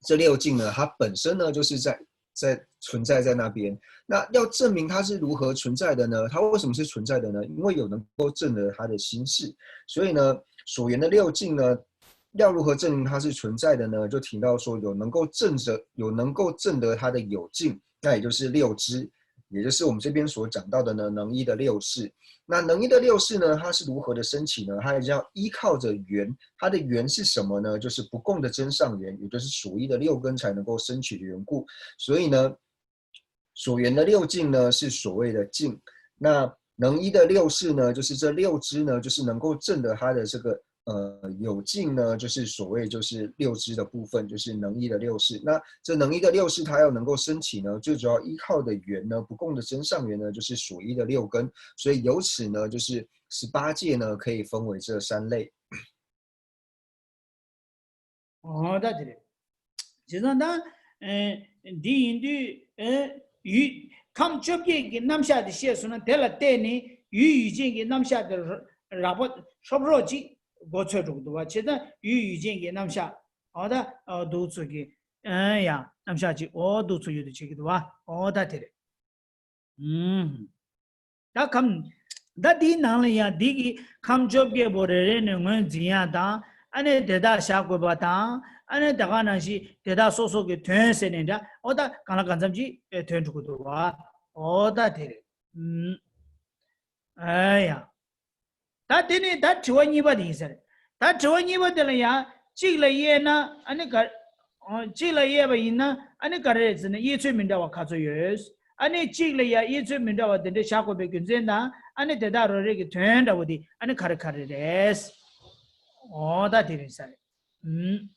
这六境呢，它本身呢就是在在存在在那边。那要证明它是如何存在的呢？它为什么是存在的呢？因为有能够证得它的心识，所以呢，所缘的六境呢，要如何证明它是存在的呢？就提到说有能够证得有能够证得它的有境，那也就是六支，也就是我们这边所讲到的呢，能依的六识。那能依的六识呢，它是如何的升起呢？它也是要依靠着缘，它的缘是什么呢？就是不共的真上缘，也就是所依的六根才能够升起的缘故。所以呢，所缘的六境呢是所谓的境。那能依的六识呢，就是这六支呢，就是能够证得它的这个呃有境呢，就是所谓就是六支的部分，就是能依的六识。那这能依的六识它要能够升起呢，最主要依靠的缘呢，不共的真上缘呢，就是所依的六根。所以由此呢，就是十八界呢可以分为这三类。 འོ་ད་དེ་རེད། བྱས་ཙང་ད། ཨེ། འདི་ཡིན་དུས། ཨེ། ཡུལ་ཁམས་བཅོ་བརྒྱད་ཀྱི་རྣམ་གཞག་དེ་བཤད་སོང་ན་དེ་ལ་བརྟེན་ནས་ཡུལ་ཡུལ་ཅན་གྱི་རྣམ་གཞག་དེ་རགས་པ་ཧྲོབ་ཧྲོབ་ཅིག་མགོ་ཚོད་འགྲོ་གི་འདུག་བ། བྱས་ཙང་ཡུལ་ཡུལ་ཅན་གྱི་རྣམ་གཞག་འོ་ད་འདུག་ཚོད་ཀྱི། ཨེ་ཡ། རྣམ་གཞག་ཅིག་འོ་འདུག་ཚོད་ཡུལ་དུ་བྱེད་ཀྱི་འདུག་བ། འོ་ད་དེ་རེད། ཨུམ། ད་ཁམས། ད་འདིའི་ནང་ལ་ཡང་འདི་གི་ཁམས་བཅོ་བརྒྱད་པོ་རེ་རེ་ནས་ངོས་འཛིན་ཡ་དང་། ཨ་ནི་དེ་དག་བཞག་དགོས་པ་དང་། ཨ་ནི་དེ་ག་ནང་བཞིན་དེ་དག་སོ་སོ་གི་དོན་ཟེར་ནས་འདྲ། ཨོ་ད་གང་ལ་གང་འཚམ་ཅིག་ཐོན་འགྲོ་གི་འདུག་བ། ཨོ་ད་དེ་རེད། ཨུམ། ཨ་ཡ། ད་དེ་ནས་ད་དྲི་བ་གཉིས་པ་དེ་ཡིན་ས་རེད། ད་དྲི་བ་གཉིས་པ་དེ་ལ་ཡང་གཅིག་ལ་དབྱེ་ན་ཨ་ནི་ག། ཨོ། གཅིག་ལ་དབྱེ་བ་ཡིན་ན་ཨ་ནི་ག་རེ་རེད་ཟེར་ན་དབྱེ་ཚུལ་མི་འདྲ་བ་ག་ཚོད་ཡོད། ཨ་ནི་གཅིག་ལ་ཡང་དབྱེ་ཚུལ་མི་འདྲ་བ་དེ་འདྲ་བཞག་དགོས་པའི་རྒྱུ་མཚན་དང་ཨ་ནི་དེ་དག་རོ་རེ་གི་དོན་འདྲ་བོ་དེ་ཨ་ནི་ག་རེ་ག་རེ་རེད། ཨོ་ད་དེ་རེད་ས་རེད། ཨུམ།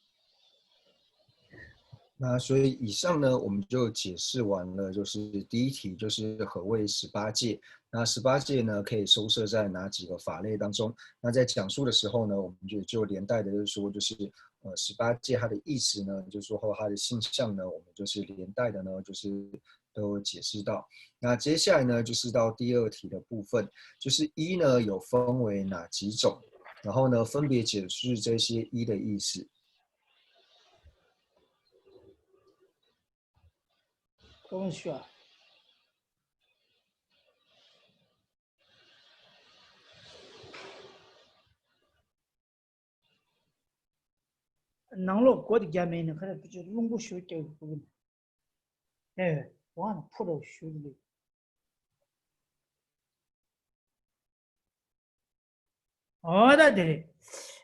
那所以以上呢，我们就解释完了，就是第一题，就是何谓十八界。那十八界呢，可以收摄在哪几个法类当中？那在讲述的时候呢，我们就就连带的就是说，就是呃，十八界它的意思呢，就是说或它的性象呢，我们就是连带的呢，就是都有解释到。那接下来呢，就是到第二题的部分，就是依呢有分为哪几种，然后呢分别解释这些依的意思。 ཀོང་ཤུ། ནང་ལོགས་སྒོ་དེ་རྒྱབ་མེད་ནས་ཁ་ར་ཕུ་ཆུ་རླུང་པོ་ཞུ་རྒྱག་གི་ཕུ་གི་ནས། ཨེ། ཝང་ཕུ་རོ་ཞུ་གི་འདུག་ཨོ་ད་དེ་རེད།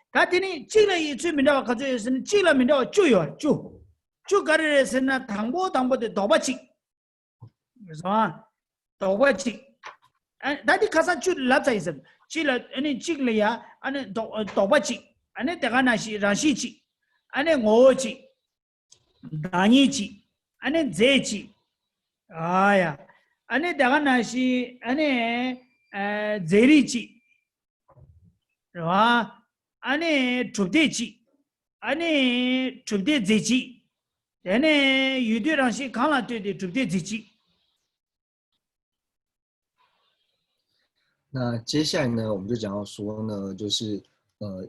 ད་དེ་ནི་གཅིག་ལ་དབྱེ་ཚུལ་མི་འདྲ་བ་ག་ཚོད་ཡོད་ཟེར་ན་གཅིག་ལ་མི་འདྲ་བ་བཅུ་ཡོད་བཅུ། བཅུ་ག་རེ་རེད་ཟེར་ན་དང་པོ་དང་པོ་དེ་ལྡོག་པ་གཅིག་རེད་སོང་ཨ། ལྡོག་པ་གཅིག་ཨ། ད་དེ་ཁ་སང་བཅུ་ལབ་ཚར་ཡིན་ཟེར། གཅིག་ལ་ཨ་ནི་གཅིག་ལ་ཡ་ཨ་ནི་ལྡོག་ལྡོག་པ་གཅིག་ཨ་ནི་དེ་ག་ནང་བཞིན་རང་བཞིན་གཅིག་ཨ་ནི་ངོ་བོ་གཅིག་བདག་ཉིད་གཅིག་ཨ་ནི་རྫས་གཅིག་ཨ་ཡ། ཨ་ནི་ད་ག་ནང་བཞིན་ཨ་ནི་ཨ་རྫས་རིགས་གཅིག་རེད་བ། ཨ་ནི་གྲུབ་མཐས་གཅིག་ཨ་ནི་གྲུབ་མཐས་རྫས་གཅིག་དེ་ནས་ཡུལ་དུས་རང་བཞིན་གང་ལ་ལྟོས་ཏེ་གྲུབ་མཐས་རྫས་གཅིག那接下来呢，我们就讲到说呢，就是呃，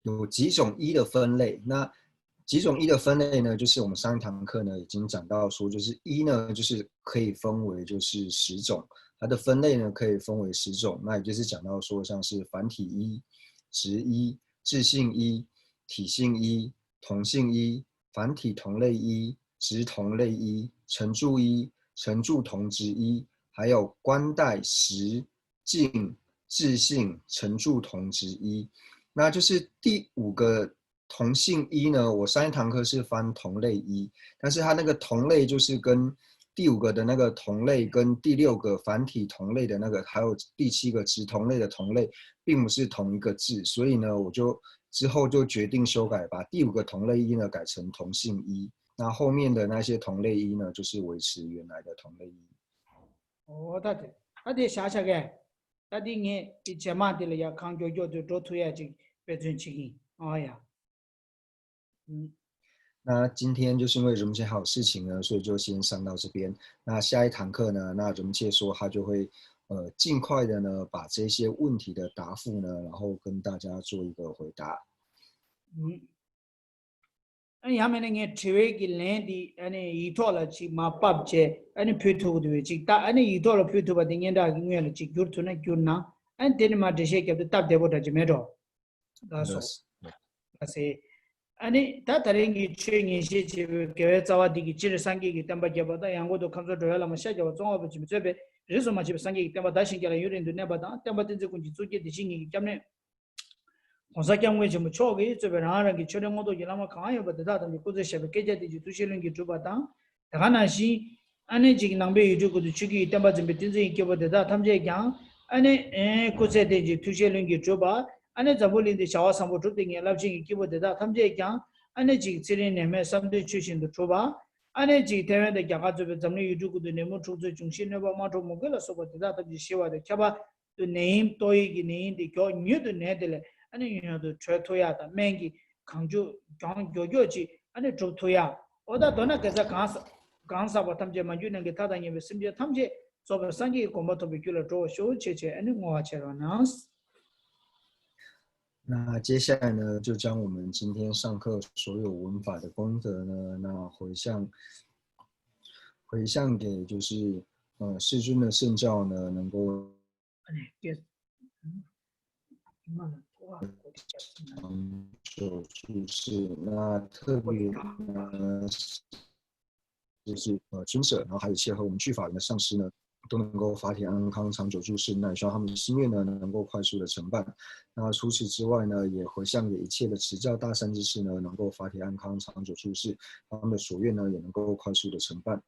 有几种一的分类。那几种一的分类呢，就是我们上一堂课呢已经讲到说，就是一呢，就是可以分为就是十种，它的分类呢可以分为十种。那也就是讲到说，像是繁体一、直一、质性一、体性一、同性一、繁体同类一、直同类一、成住一、成住同质一，还有官带实境质性成住同质一。那就是第五个同性一呢，我上一堂课是翻同类一，但是它那个同类就是跟第五个的那个同类跟第六个繁体同类的那个，还有第七个直同类的同类，并不是同一个字，所以呢，我就之后就决定修改，把第五个同类一呢改成同性一。那后面的那些同类一呢，就是维持原来的同类一。ཨོ་ད་དེ་ད་དེ་བཞག་བཞག་གས། ད་དེ་ངས་དེ་རྗེས་མ་དེ་ལ་ཡ་གང་མགྱོགས་མགྱོགས་དུ་འགྲོ་ཐུབ་ཡ་ཅིག་དཔེ་མཚོན་བྱེད་ཀྱིན་ཨོ་ཡ། ཨུམ། 那今天就是因为荣姐还有事情呢，所以就先上到这边。那下一堂课呢，那荣姐说她就会呃尽快的呢把这些问题的答复呢，然后跟大家做一个回答。 ཨ་ནི་ཡང་མིན་ན་ངས་དྲི་བའི་གི་ལན་འདི་ཨ་ནི་ཡིག་ཐོག་ལ་ཅིག་མར་ཕབ་བྱས་ཨ་ནི་ཕུལ་ཐུབ་ཀྱི་འདུག་བས་ཅིག་ད་ཨ་ནི་ཡིག་ཐོག་ལ་ཕུལ་ཐུབ་པ་དེ་སྙན་གྲགས་ཀྱི་སྔོན་ལ་ཅིག་བསྒྱུར་ཐུབ་ན་བསྒྱུར་ན་ཨ་ནི་དེ་ནི་མར་འགྲེལ་བཤད་རྒྱབ་དུས་སྟབས་བདེ་པོ་འདྲ་ཅིག་མེད་འགྲོ། ལགས་སོ། ལགས་སེ། ཨ་ནི་ད་ད་རིང་གི་ཆོས་ཉན་བཤད་བྱེད་པའི་དགེ་བའི་རྩ་བ་འདི་གི་སྤྱིར་སངས་རྒྱས་ཀྱི་བསྟན་པ་རྒྱས་པ་དང་ཡང་སྒོས་སུ་ཁམས་གསུམ་འགྲོ་བའི་བླ་མ་ཤཱཀྱ་བ་ཙོང་ཁ་པ་ཆེན་པོས་གཙོས་པའི་རིས་སུ་མ་ཆད་པའི་སངས་རྒྱས་ཀྱི་བསྟན་པ་དར་ཞིང་རྒྱས་ལ་ཡུན་རིང་དུ་གནས་པ་དང་བསྟན་པ་བསྟན་འཛིན་ཀུན་གྱི་གཙུག་རྒྱན་བདེ་ཆེན་ཉིད་ཀྱི་སྐྱབས་གནས། ༸གོང་ས་༸སྐྱབས་མགོན་ཆེན་པོ་མཆོག་གིས་གཙོས་པའི་རང་རང་གི་ཆོས་འབྲེལ་དངོས་ཐོག་གི་བླ་མ་གང་ཡོད་པ་དེ་དག་ཐམས་ཅད་སྐུ་ཚེ་ཞབས་པད་བསྐལ་བརྒྱར་བརྟན་ཅིང་ཐུགས་བཞེད་ལྷུན་གྱིས་གྲུབ་པ་དང་། དེ་ག་ནང་བཞིན། ཨ་ནེ་གཅིག་ནང་པའི་ཡུལ་གྲུའི་སྐོར་དུ་ཆོས་བརྒྱུད་ཀྱི་བསྟན་པ་འཛིན་པའི་བསྟན་འཛིན་གྱི་སྐྱེས་བུ་དེ་དག་ཐམས་ཅད་ཀྱང་། ཨ་ནེ་སྐུ་ཚེ་བརྟན་ཅིང་ཐུགས་བཞེད་ལྷུན་གྱིས་གྲུབ་པ། ཨ་ནེ་འཛམ་བུ་གླིང་འདིར་བྱ་བ་བཟང་པོ་སྒྲུབ་སྡོད་མཁན་རླབས་ཆེན་གྱི་སྐྱེས་བུ་དེ་དག་ཐམས་ཅད་ཀྱང་། ཨ་ནེ་གཅིག་ཚེ་རིང་ནད་མེད་བསམ་དོན་ཆོས་བཞིན་དུ་འགྲུབ་པ། ཨ་ནེ་གཅིག་ཐའེ་ཝན་དང་རྒྱ་གར་གཙོས་པའི་འཛམ་གླིང་ཡུལ་གྲུ་ཀུན་ཏུ་ནད་མུག་འཁྲུག་རྩོད་འབྱུང་བཞིའི་གནོད་པ་དམག་འཁྲུག་མུ་གེ་ལ་སོགས་པ་དེ་དག་ཐམས་ཅད་ཞི་བ་དང་ཁྱབ་པ་དུ་ནད་ཡམས་ཏོག་དབྱིབས་ཀྱི་ནད་ཡམས་དེ་མགྱོགས་མྱུར་དུ་ནད་དེ་ལས་ཨ་ནི་ཡུན་རིང་དུ་གྲོལ་ཐུབ་ཡག་དང་སྨན་གྱི་གང་བྱུང་གང་མགྱོགས་མགྱོགས་ཅིག་ཨ་ནི་སྒྲུབ་ཐུབ་ཡག་ཨོ་ད་མདོར་ན་དགེ་རྩ་གང་ཟག་གང་ཟག་པ་ཐམས་ཅད་མ་གྱུར་ནམ་མཁའི་མཐའ་དང་མཉམ་པའི་སེམས་ཅན་ཐམས་ཅད་རྫོགས་པའི་སངས་རྒྱས་ཀྱི་གོ་འཕང་ཐོབ་པའི་རྒྱུ་ལ་འགྲོ་བར་ཤོག་ཅེས་བྱས་ཨ་ནི་བསྔོ་བ་བྱེད་རོགས་གནང་། 那接下来呢，就将我们今天上课所有文法的功德呢，那回向回向给就是呃世尊的圣教呢，能够长久住世。那特别呢，就是呃尊者，然后还有一切和我们俱法轮的上师呢，都能够法体安康长久住世。那也希望他们的心愿呢能够快速的成办。那除此之外呢，也回向给一切的持教大善知识呢，能够法体安康长久住世，他们的所愿呢也能够快速的成办。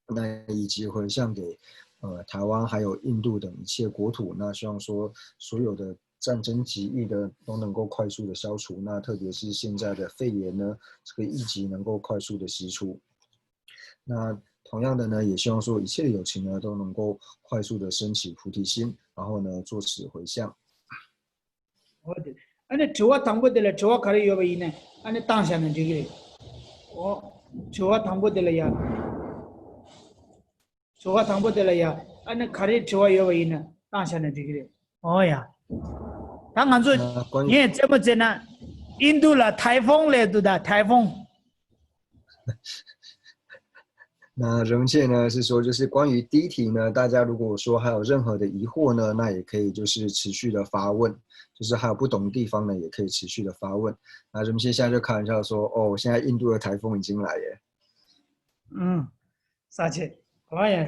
那以及回向给呃台湾还有印度等一切国土。那希望说所有的战争疾疫的都能够快速的消除。那特别是现在的肺炎呢，这个疫疾能够快速的消除。那同样的呢，也希望说一切的有情呢都能够快速的升起菩提心，然后呢作此回向。 ཨ་ནི་དྲི་བ་དང་པོ་དེ་ལ་དྲི་བ་ག་རེ་ཡོད་པ་ཡིན་ན་ཨ་ནི་བཏང་བཞག་ན་འགྲིག་གི་རེད། ཨོ། དྲི་བ་དང་པོ་དེ་ལ་ཡ། དྲི་བ་དང་པོ་དེ་ལ་ཡ་ཨ་ནི་ག་རེ་དྲི་བ་ཡོད་པ་ཡིན་ན་བཏང་བཞག་ན་འགྲིག་གི་རེད། ཨོ་ཡ། ད་ང་ཚོ་ངས་རྩེད་མོ་རྩེ་ན་ཨིན་རྡུ་ལ་ཐའེ་ཧྥུང་ལབ་འདུག་ད་ཐའེ་ཧྥུང་། 那荣介呢是说，就是关于第一题呢，大家如果说还有任何的疑惑呢，那也可以就是持续的发问，就是还有不懂的地方呢，也可以持续的发问。那荣介现在就开玩笑说，哦，现在印度的台风已经来耶。嗯，啥去？好呀。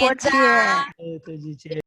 པོ་ཆེ། ཨེ། ཐུགས་རྗེ་ཆེ།